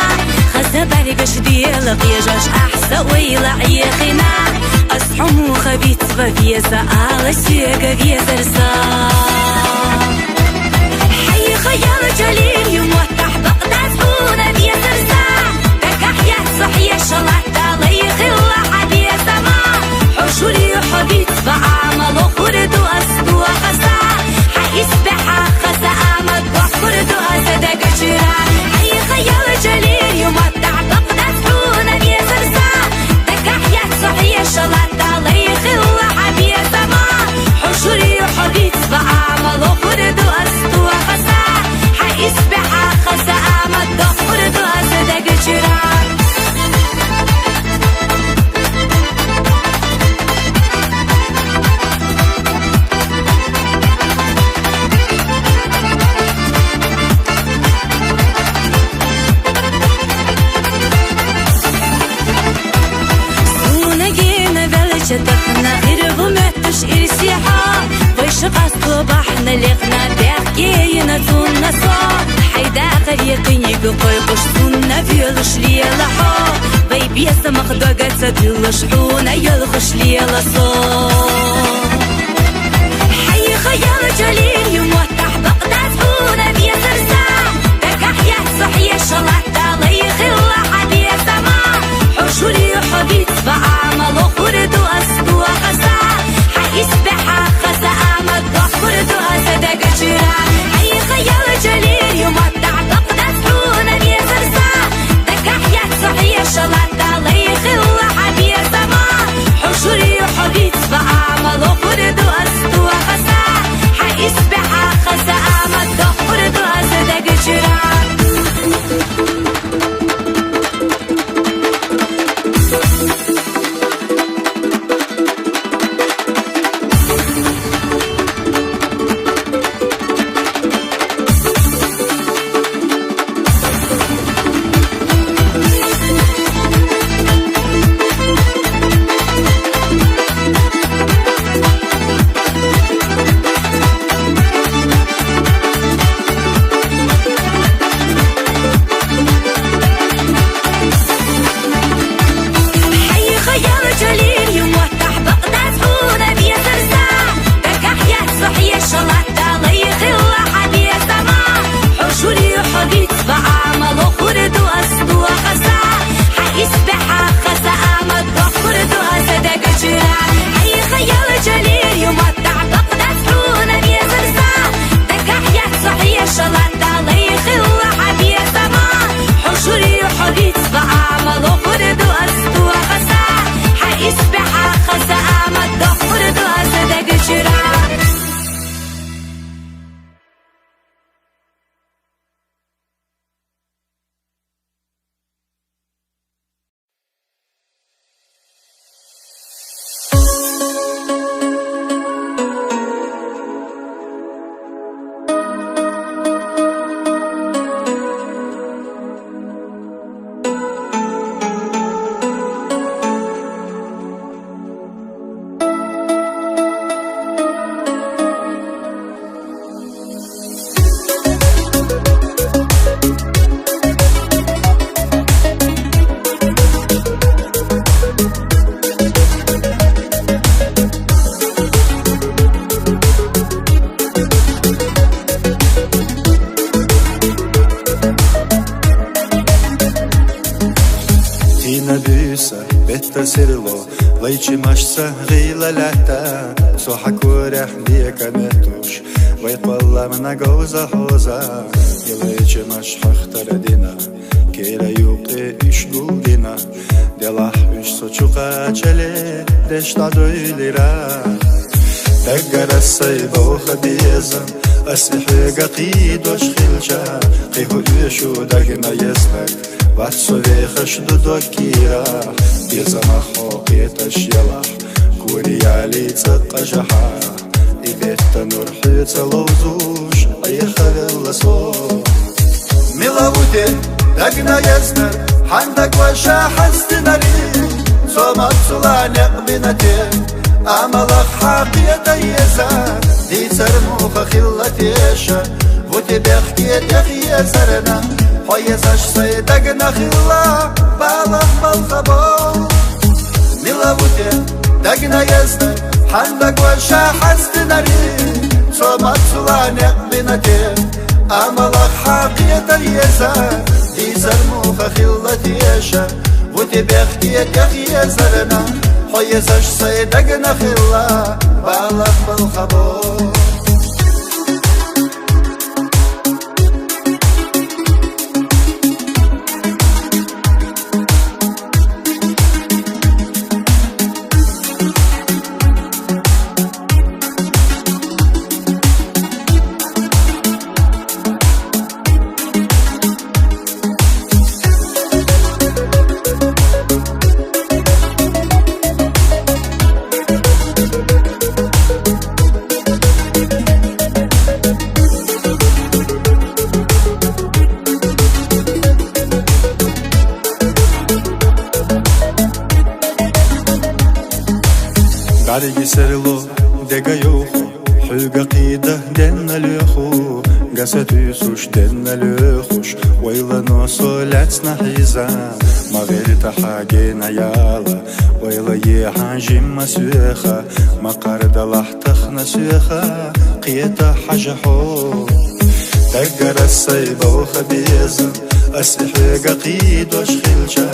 хаза баргаш дела къежаш ахь са ойла Ӏехина. Ас хьо муха вицва веза ала сога везар са. Хьайха ял чалир ю моттахь бакъдаз хьуна везар са, дагахь яц со хьешалатта лайхилла хьа безама, хьо шури хьо вицва амало хурду ас дуахаса, хьа исбехьа хаса амад бахурду аса дагачира. Хьайха ял чалир ю моттахь бакъдаз хьуна везар са, дагахь яц со хьешалатта лайхилла хьа безама, хьо шури хьо вицва амало хурду ас дуахаса, хьа исбехьа хаса амад бахурду аса дагачира. Сона гена велча тахана гӀиргӀу моттуш ирсихьа, вайша къасто бахьна лехна бехкейна цунна со. Хьайдахари къиниг кхойкъуш цунна велуш лела хьо, вай бесамах дага ца дуьллуш хьуна йолхуш лела со. Хьайха ял чалир ю моттахь бакъдаз хьуна везар са, дагахь яц со хьешалатта лайхилла хьа безама, хьо шури хьо вицва амало хурду ас дуахаса, хьа исбехьа хаса амад бахурду аса дагачира. Хьайха ял чалир ю моттахь бакъдаз хьуна везар са, дагахь яц со хьешалатта лайхилла хьа безама, хьо шури хьо вицва амало хурду ас дуахаса, хьа исбехьа хаса амад бахурду аса дагачира. Дийнабуьйса бетта сирло, лайчи машца гъийла лаьтта, со хьа корехь бека меттуш, вай кхолламна говза хьоза, и лайчи маш хьахтара дина, кера юкъе уьш гулдина, делахь уьш со чукхачале, деш дӀадойлира. Даггара сай бовха безам, ас и хьоьга кхийдош хилча, кхин хӀу оьшу дагна езнаг, вац со вехаш ду дог кийрахь, безамах хьо кхеташ елахь, кури яли цӀаккъа жахьа, и бетта нур хьоьца ловзуш, Ӏехавелла со. Мила ву те, дагна езнар, хьан даг ваша хьастинари, цо мацула некъ бина те, амалах хьакхета еза, дийцар муха хилла теша, ву те бехке тӀехъезарна, хьо езаш сай дагна хилла, балах балха бо. Мила ву те, дагна езна, хьан даг ваша хьастинари, цо мацула некъ бина те, амалах хьакхета еза, дийцар муха хилла теша, ву те бехке тӀехъезарна, хьо езаш сай дагна хилла, балах балха бо. БӀарги серло дега йовхо, хьоьга кхийда денна лоьху, гаса туьйсуш денна лоьхуш, ойла но со лаьцна хьийза, ма гӀерта хьа гена яла, ойла е хьан жимма соьха, ма кхардалахь тахна соьха, кхета хьажа хьо. Даггара сай бовха безам, ас и хьоьга кхийдош хилча,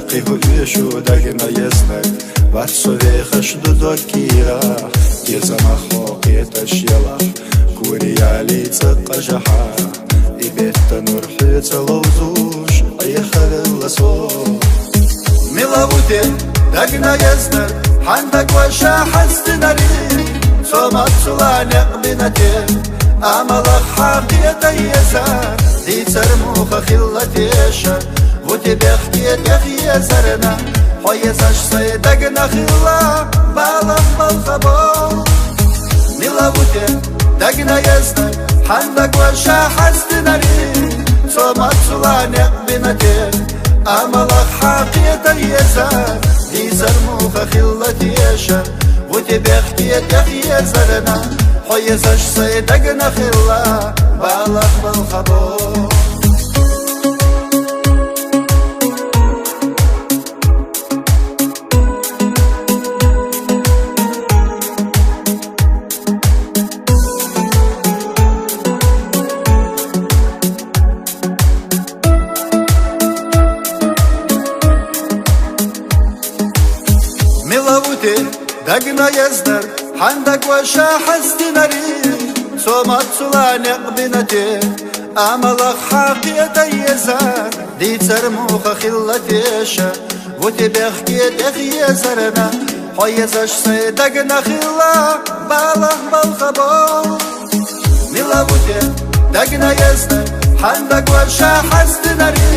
кхин хӀу оьшу дагна езнаг, вац со вехаш ду дог кийрахь, безамах хьо кхеташ елахь, кури яли цӀаккъа жахьа, и бетта нур хьоьца ловзуш, Ӏехавелла со. Мила ву те, дагна езнар, хьан даг ваша хьастинари, цо мацула некъ бина те, амалах хьакхета еза, дийцар муха хилла теша, ву те бехке тӀехъезарна, хьо езаш сай дагна хилла, балах балха бо. Мила ву те, дагна езна, хьан даг ваша хьастинари, цо мацула некъ бина те, амалах хьакхета еза, дийцар муха хилла теша, ву те бехке тӀехъезарна, хьо езаш сай дагна хилла, балах балха бо. Мила ву те, дагна езнар, хьан даг ваша хьастинари, цо мацула некъ бина те, амалах хьакхета еза, дийцар муха хилла теша, ву те бехке тӀехъезарна, хьо езаш сай дагна хилла, балах балха бо. Мила ву те, дагна езна, хьан даг ваша хьастинари,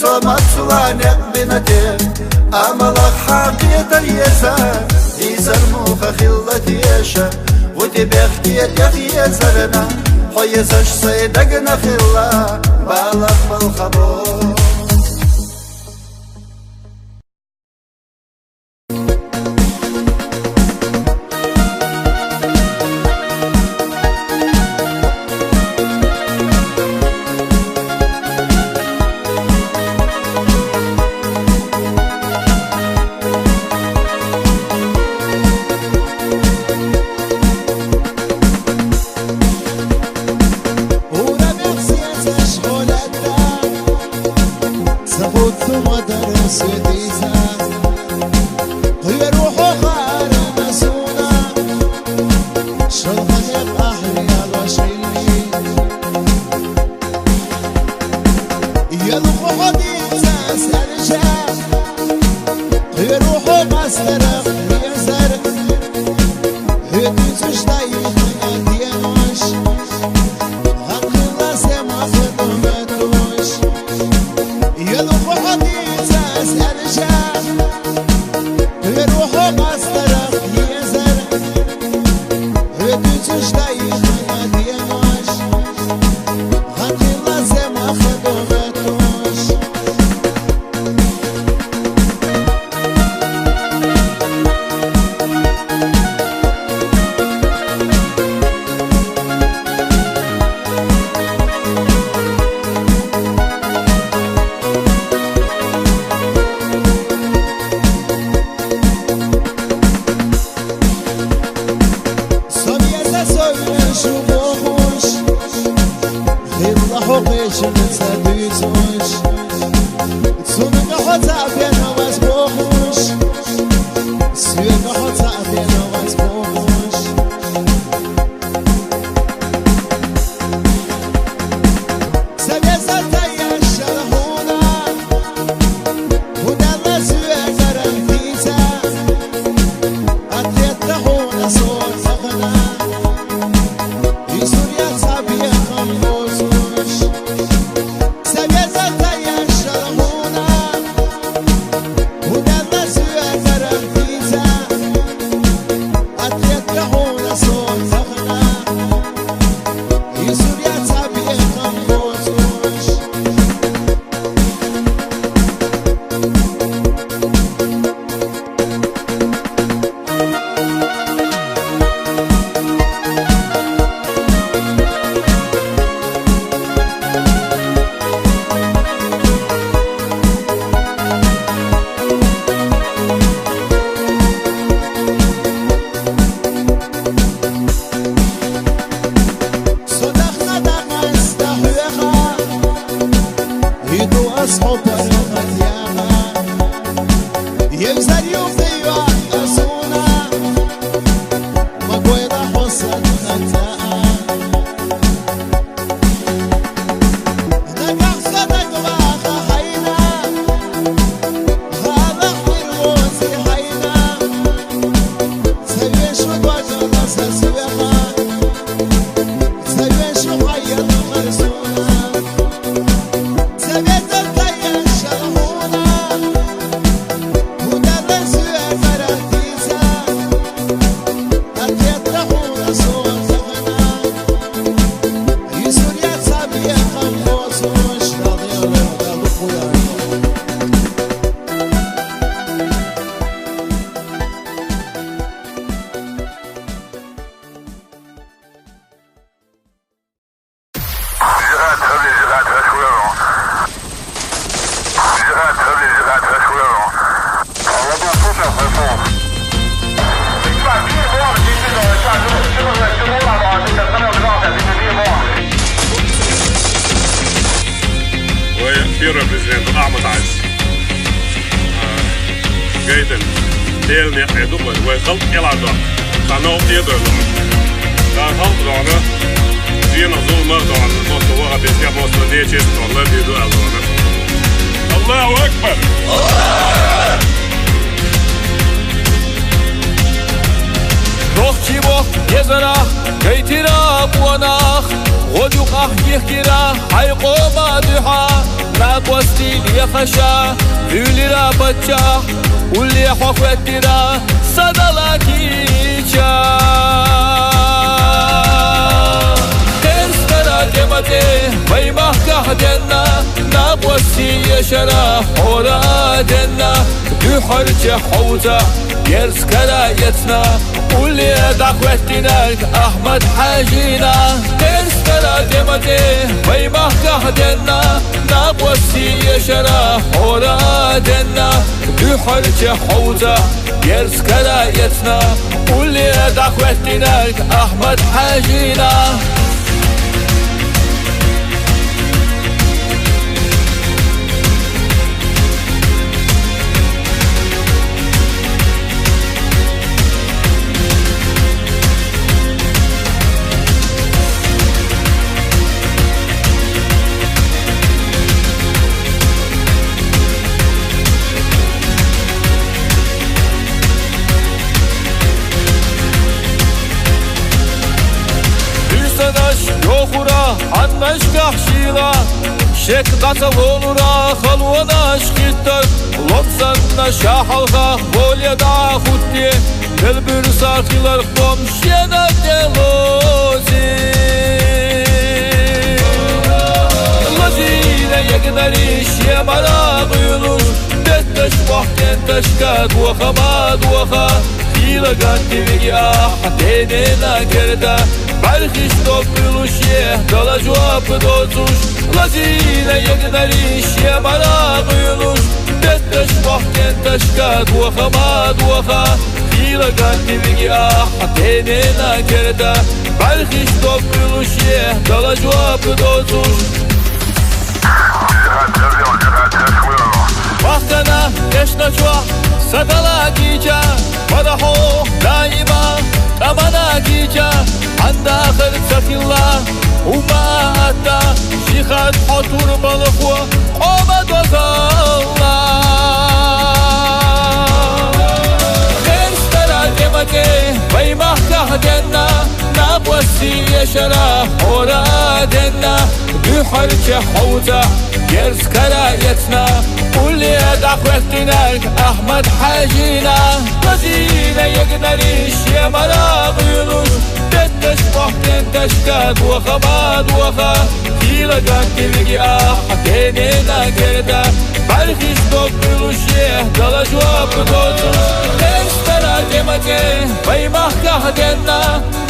цо мацула некъ бина те, амалах хьакхета еза, дийцар муха хилла теша, ву те бехке тӀехъезарна, хьо езаш сай дагна хилла, балах балха бо. Ма дарас веза, кхы верхӀо харана суна, шалхале къахьеялаш илли. Елху хьо дица саржа, кхы верхӀо къастарах везар, хӀу дуьйцуш дайхана денош. Гьанкъила сема хету метуш. Елху хьо дица саржа, хӀу верхӀо къастарах везар, хӀу дуьйцуш дайхана денош. Гьанкъила сема хету метуш. Со беза со веза шу бохуш, хилла хьо кхечуьнца дуьйцуш. Цунга хьо цаӀ бен ваз бохуш, соьга хьо цаӀ бен ваз бохуш. Са веза тайяшал хьуна, хӀу далла соьгара дица, атлетта хьуна со сахана, и сурья цхьа бехам боцуш. Са веза тайяшал хьуна, хӀу далла соьгара дица, атлетта хьуна со сахана, и сурья цхьа бехам боцуш. Со дахна дакъаста хьоьга, и ду ас хьо паргӀат яха. Евзар юхайоахъа суна, ма гойла хьо санна цаӀ. Нагахь са даг ваха хьайна, гӀалахь хир возе хьайна. Ца вешу догӀана са соьга, ца вешу хьайна харсуна. Ца веза тайяшал хьуна, хӀу далла соьгара дица, атлетта хьуна со сахана, и сурья цхьа бехам боцуш. Вай первый президент Ахьмад Хьажа. А, гайтан, Делан некъ ду вай, вай халкъ кӀелхьардо. Цхьа новкъа дойла. Цхьа халкъ дона, зенах зуламах дона, мосто ваха беза, мосто дечес дона, ди ду аьлла дона. Аллаху акбар! Нохчий мохк езарах, гайтира къонах, гӀо юкъахь йихкира хьайн къома дуьхьа, накъостий лехаш, вуьйлира паччахь, улле хьо хӀоьттира са далакийча. Терс кара тӀе ма тӀе вай махкахь денна, накъостий эшара хьора денна, дуьхьарчехь хьовза, терс кара эцна, улле дӀахӀоьттинарг Ахьмад-Хьаьжина. Терс кара тӀе ма тӀе вай махкахь денна, накъостий эшара хьора денна, дуьхьарчехь хьовза, терс кара эцна, улле дӀахӀоьттинарг Ахьмад-Хьаьжина. Ташкахь шийла шек дӀа ца волура, халонаш хиттар ломсанна ша хьалха воле дӀа хӀутте, мел буьрса хилар хӀума шена тӀе лози. Лазийна ягнари шемара гӀуьлуш, бетташ бохтен ташка доха ма доха. Хийла гантивиги ахь денена керда, бӀархиш догӀуьлуш е, дала жоп доцуш. Лазийна ягнари шемара гӀуьлуш, бетташ бохтен ташка доха ма доха. Хийла гантивиги ахь денена керда, бӀархиш догӀуьлуш е, дала жоп доцуш. Вахтана тешначохь садала гича, бара хьо даима тӀамана гича, хьан дахар ца хилла, хӀума атта, ши хатӀ хьо турбалхо къома дозалла. Хестара тӀемаке вай махкахь денна, накъостий эшара хьора денна, дуьхьарча хьовза герз кара эцна, улле дӀахӀоьттинарг Ахьмад-Хьаьжина. Лазийна ягнари шемара гӀуьлуш, бетташ бохтен ташка доха ма доха. Хийла гантивиги ахь денена керда, бӀархиш догӀуьлуш е, дала жоп доцуш. Хестара тӀемаке вай махкахь денна,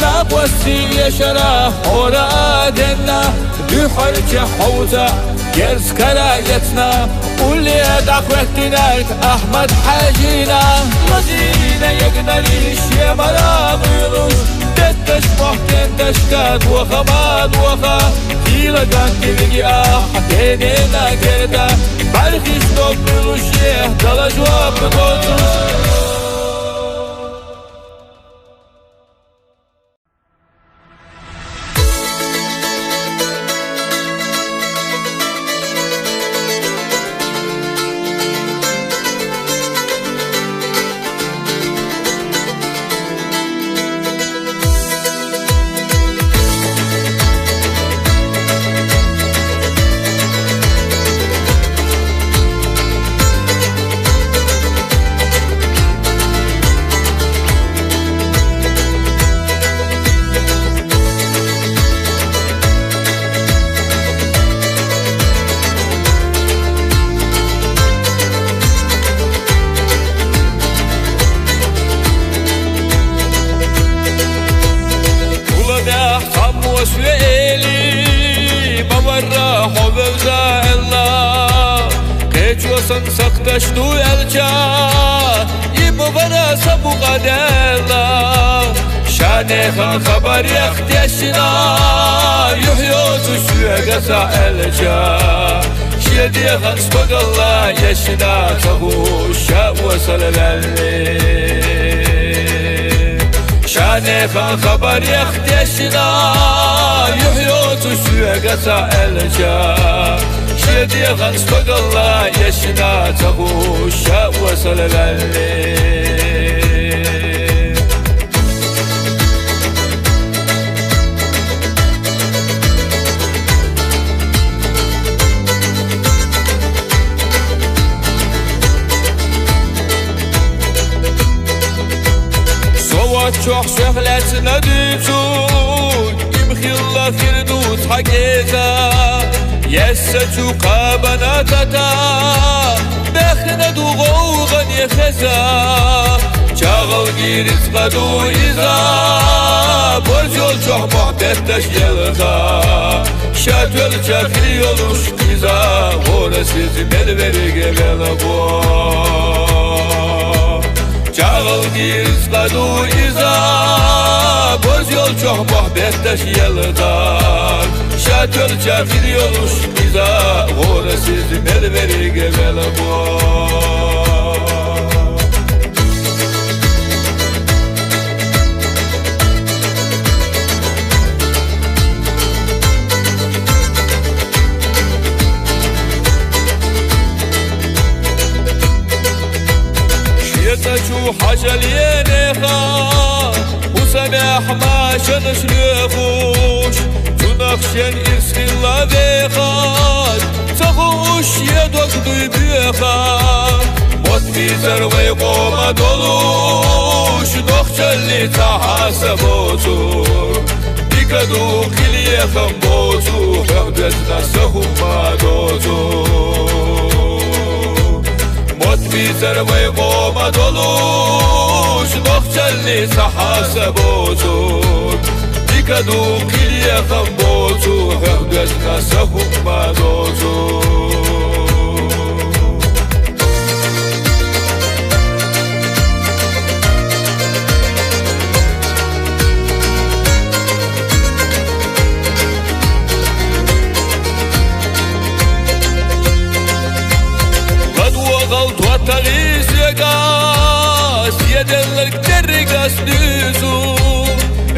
накъостий эшара хьора денна, дуьхьарча хьовза герз кара эцна, улле дӀахӀоьттинарг Ахьмад-Хьаьжина. Лазийна ягнари шемара гӀуьлуш, бетташ бохтен ташка доха ма доха. Хийла гантивиги ахь денена керда, бӀархиш догӀуьлуш е, дала жоп доцуш. Куламехь цхьаммо соьли, ма варра хьо вевза аьлла, кхечо сан сакхташ ду аьлча, и ма вара сан букъа даьлла. Ша нехан хабарех тешна, юхь йоцу соьга ца аьлча, шен дегӀан стогала ешна ца хӀуш ша осал ваьлли. Ша нехан хабарех тешна, юхь йоцу соьга ца аьлча, шен дегӀан стогала ешна ца хӀуш ша осал ваьлли. Со ваччохь соьх лаьцна дуьйцу, им хилла хир ду цхьа кӀеза. Есса цу кхабана тата, бехна ду гӀовгӀане хеза. ЧагӀалгий рицкъа ду иза, борз йолчохь бохь бетташ елха. Ша тоьлча хир йолуш иза, гӀорасиз мел верриге велхо. ЧагӀалгий рицкъа ду иза, борз йолчохь бохь бетташ елха. Ша тоьлча хир йолуш иза, гӀорасиз мел верриге велхо. Шеца чу хьажал енеха, хӀусамехь машанаш лоьхуш, цу Нах шен ирс хилла вехад, ца хууш е дог дуй боьха. Мотт бийцар вай къома долуш, нохчалли цхьа хьаса боцу. Дика ду хилехам боцу, хьох безна са хӀумма доцу. Мотт бийцар вай къома долуш, нохчалли цхьа хьаса боцу. Дика ду хилехам боцу, хьох безна са хӀумма доцу. ГӀадвахал тоттагӀи соьга, седелларг дерригас дуьйцу.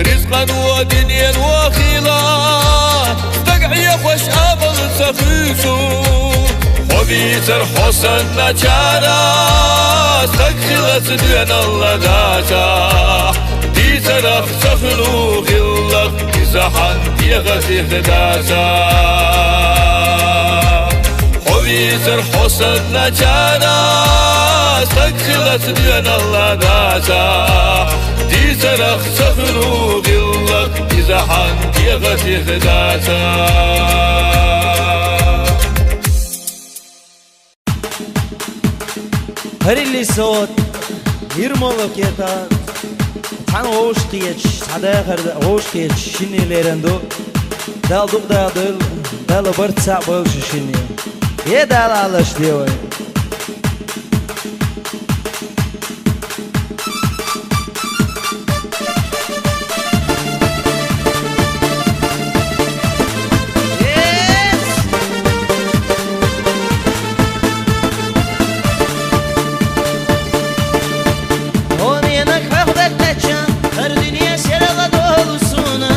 Ризкъан ва динен ва хила, стаг Ӏехош амал ца хуьйцу. Хьо вийцар хьо санначара, стаг хилац доьналла дацахь. Дийцарах ца хуьлу гӀиллакх, иза хьан дегӀа тӀехь дацахь. Хьо вийцар хьо санначара, стаг хилац доьналла дацахь. Дийцарах ца хуьлу гӀиллакх, иза хьан дегӀа тӀехь дацахь. Харилли сот, ирмоло кета, цхьана вовшахкхеташ, цхьа дахар вовшахкхеташ шинне леран ду. Дала дукха дала дойла, Дала барт цхьаъ бойла шу шинне. Е Дала Ӏалаш де вай. Хьо менаг хьох беттача, хӀара дуьне серала долу суна.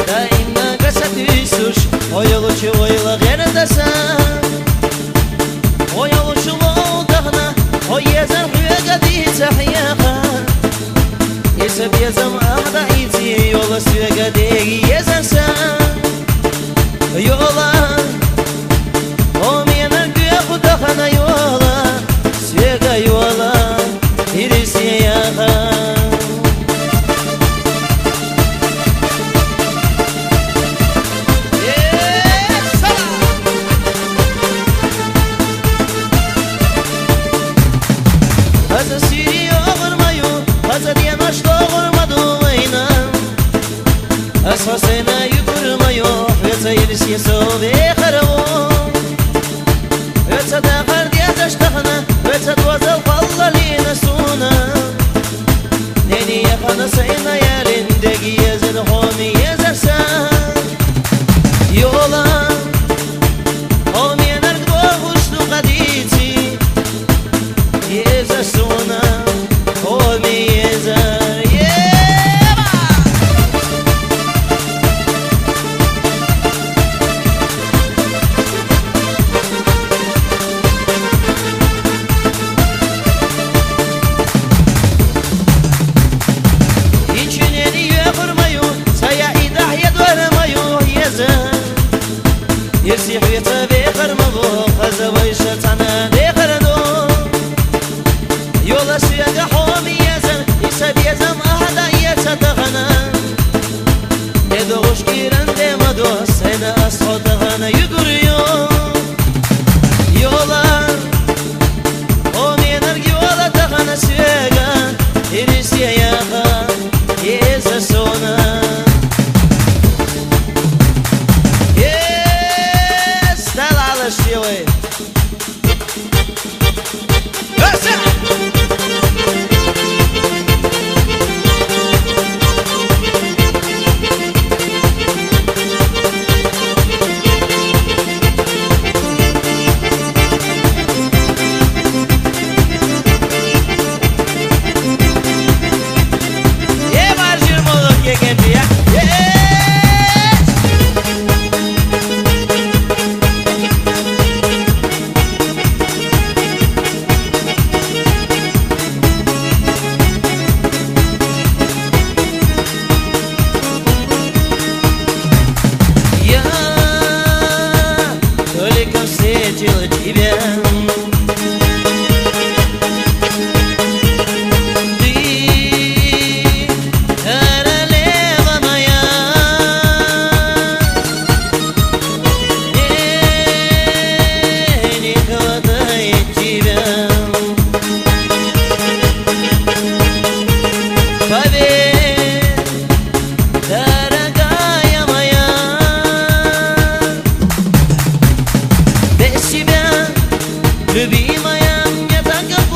Даимна гаса туьйсуш, хьо йолчу ойла гӀерда сан. Хьо йолчу лов дахана, хьо езар хьоьга дийца хьеха. Иза безам ахьа даийци, йола соьга деги езар сан. Йола, хьо менар гоьху дахана йола, соьга йола. Ирис яха. Хаза сири огӀур ма ю, хаза денаш догӀур ма ду вайна. Ас хьо сайна юкъур ма ю, хьоьца ирсе со вехар ву. Хьоьца дахар дезаш тахана, хьоьца дозал кхоллалийна суна. Нени яхана сайна ялин деги езар хьоми езар сан. Йола, хьо менарг дохуш ду кхадийци. Езар суна, хьоми езар, еба!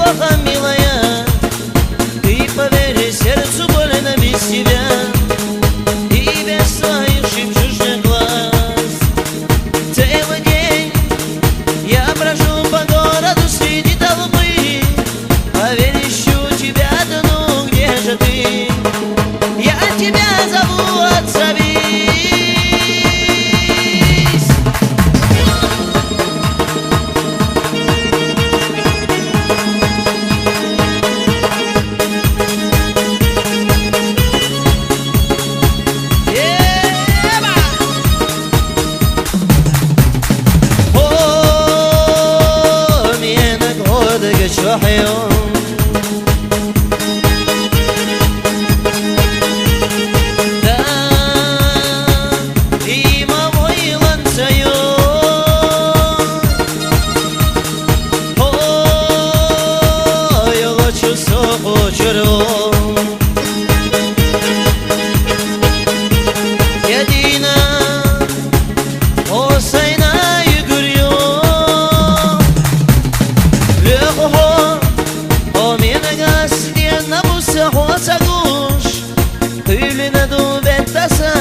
Ах, милая, ты поверь, сердцу больно без тебя и без своих жемчужных глаз. Целый день я брожу по городу среди толпы, поверь, ищу тебя, да ну где же ты? Я тебя зову, отзовись. О, менің ходыгы чохайон. Да, има ойлан сайон. О, йолочу соқу чурон. Едина осайна югурё. Лёхо, о, менің астен на буса хоса гуш. Тюлина ду беттаса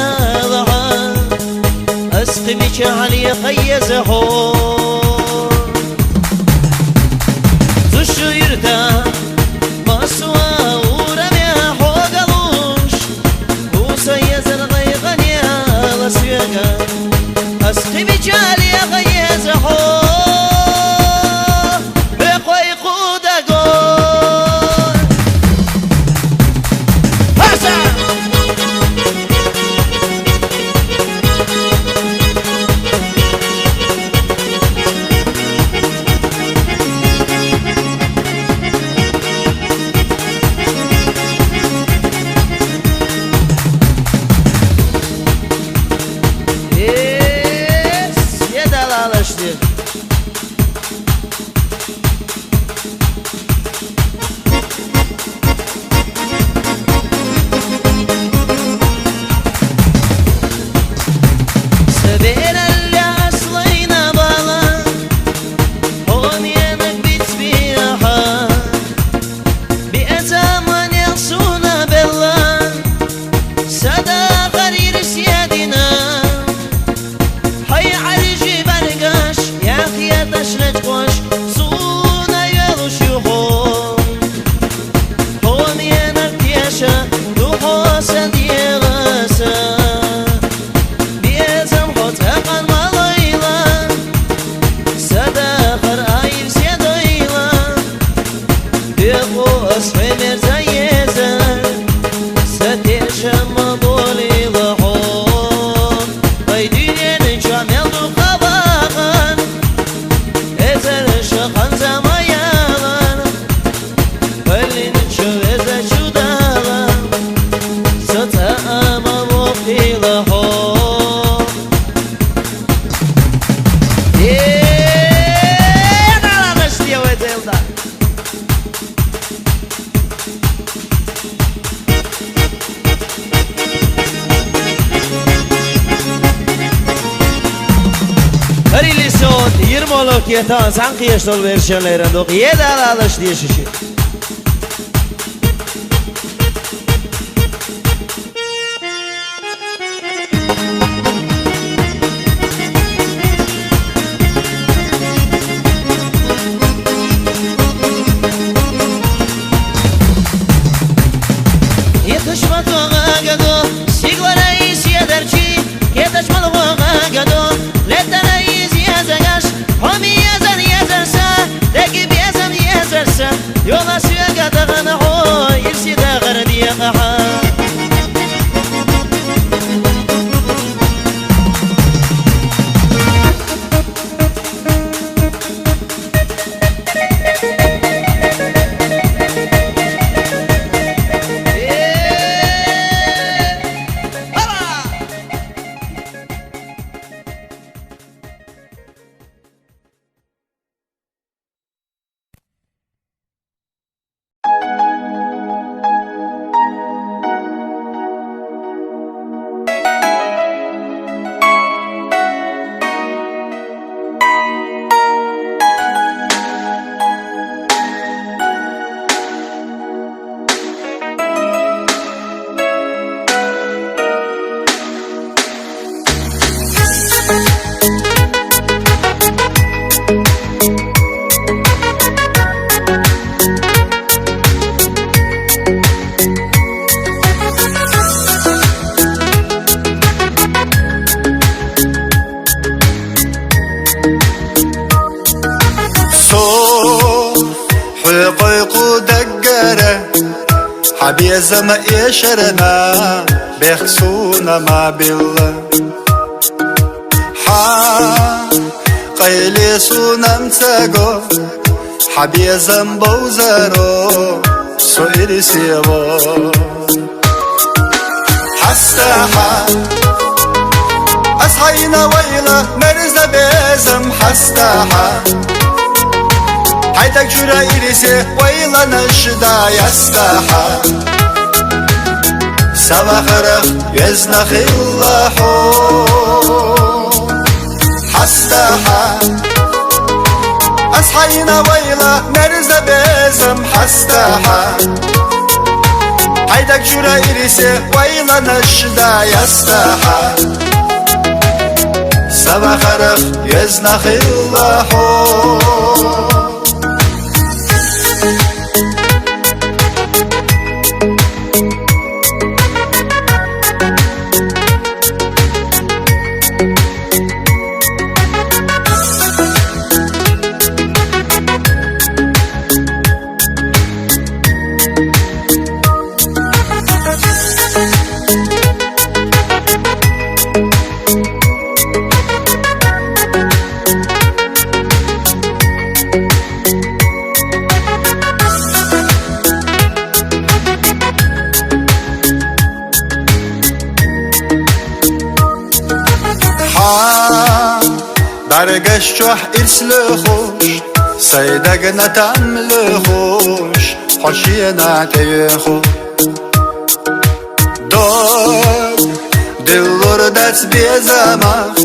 лаха. Асқи бича али хайя захо. Зушу ирта масуа ураме хогалуш. Уса язан гайгане ласвега. Асқи бича али хайя захо. Бе хой худагой. Паса! Эс, едалалашты. Сабералля аслайна бала, он енек битсбиаха, би заман ял суна белла, сада харир сядина. Хай алжи баргаш, яхъя ташлач къош, суна юлуш юхо. Хом янар тяша, духо садьегъаса. Безам хоц акъан малайла, сада хар айв седайла. Бехъу ас хвемер заеза, сатешама болила хо. Ай динен чамел духаваган, эзер шахан замаялан. Балин чу эза чудала, сата ама вохила хо. Э, да ладно, что я в это, да. Гьарилисот, йирмолук ятан сан къияш дол вершинлерин дугъ, еда алалаш дешиши. Етишматугъа гадо, сиглара ис ядарчи, кетачмалугъа гадо, летара ис язагаш, хоми язан язарса, деги безам язарса, ёла Хьа безам эшарна бехк суна ма билла. Хьа къайле суна мца го, хьа безам бовзаро со ирсево. Хьастахьа, аз хьайна вайла мерза безам, хьастахьа. Хьай даг чура ирсе вайла нашда, ястахьа. Са вахарах везна хилла хьо. Хьастахьа, аз хьайна вайла мерза безам, хьастахьа. Хьай даг чура ирсе вайла нашда, ястахьа. Са вахарах везна хилла хьо. Хьа даргаш чохь ирс луьхуш, сай дагна там луьхуш, хьо шена тӀеюьху. Дог диллур дац безамах,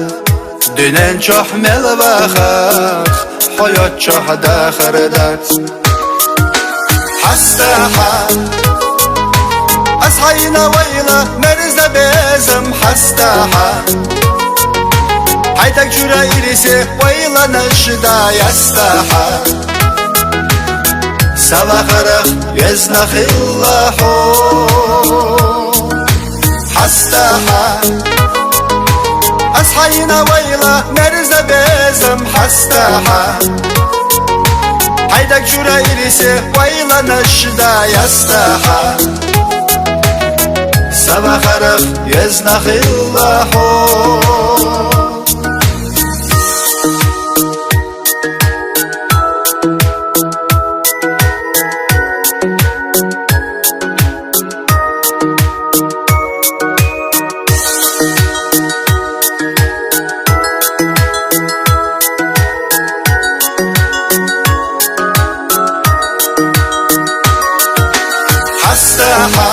дуьнен чохь мел вахах, хьо йоцчохь дахар дац. Хьастахьа, аз хьайна вайла мерза безам, хьастахьа. Хьай даг чура ирсе вайла нашда, ястахьа. Са вахарах везна хилла хьо. Хьастахьа, аз хьайна вайла мерза безам, хьастахьа. Хьай даг чура ирсе вайла нашда, ястахьа. Са вахарах везна хилла хьо. Хьастахьа,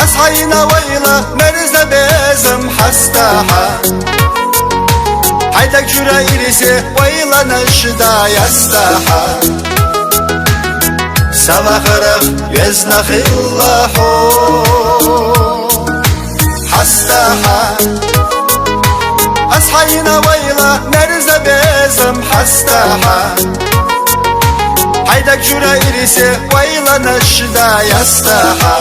аз хьайна вайла мерза безам, хьастахьа. Хьай даг чура ирсе вайла нашда, ястахьа. Са вахарах везна хилла хьо. Хьастахьа, аз хьайна вайла мерза безам, хьастахьа. Хьай даг чура ирсе вайла нашда, ястахьа.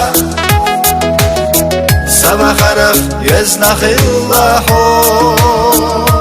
Са вахарах везна хилла хьо.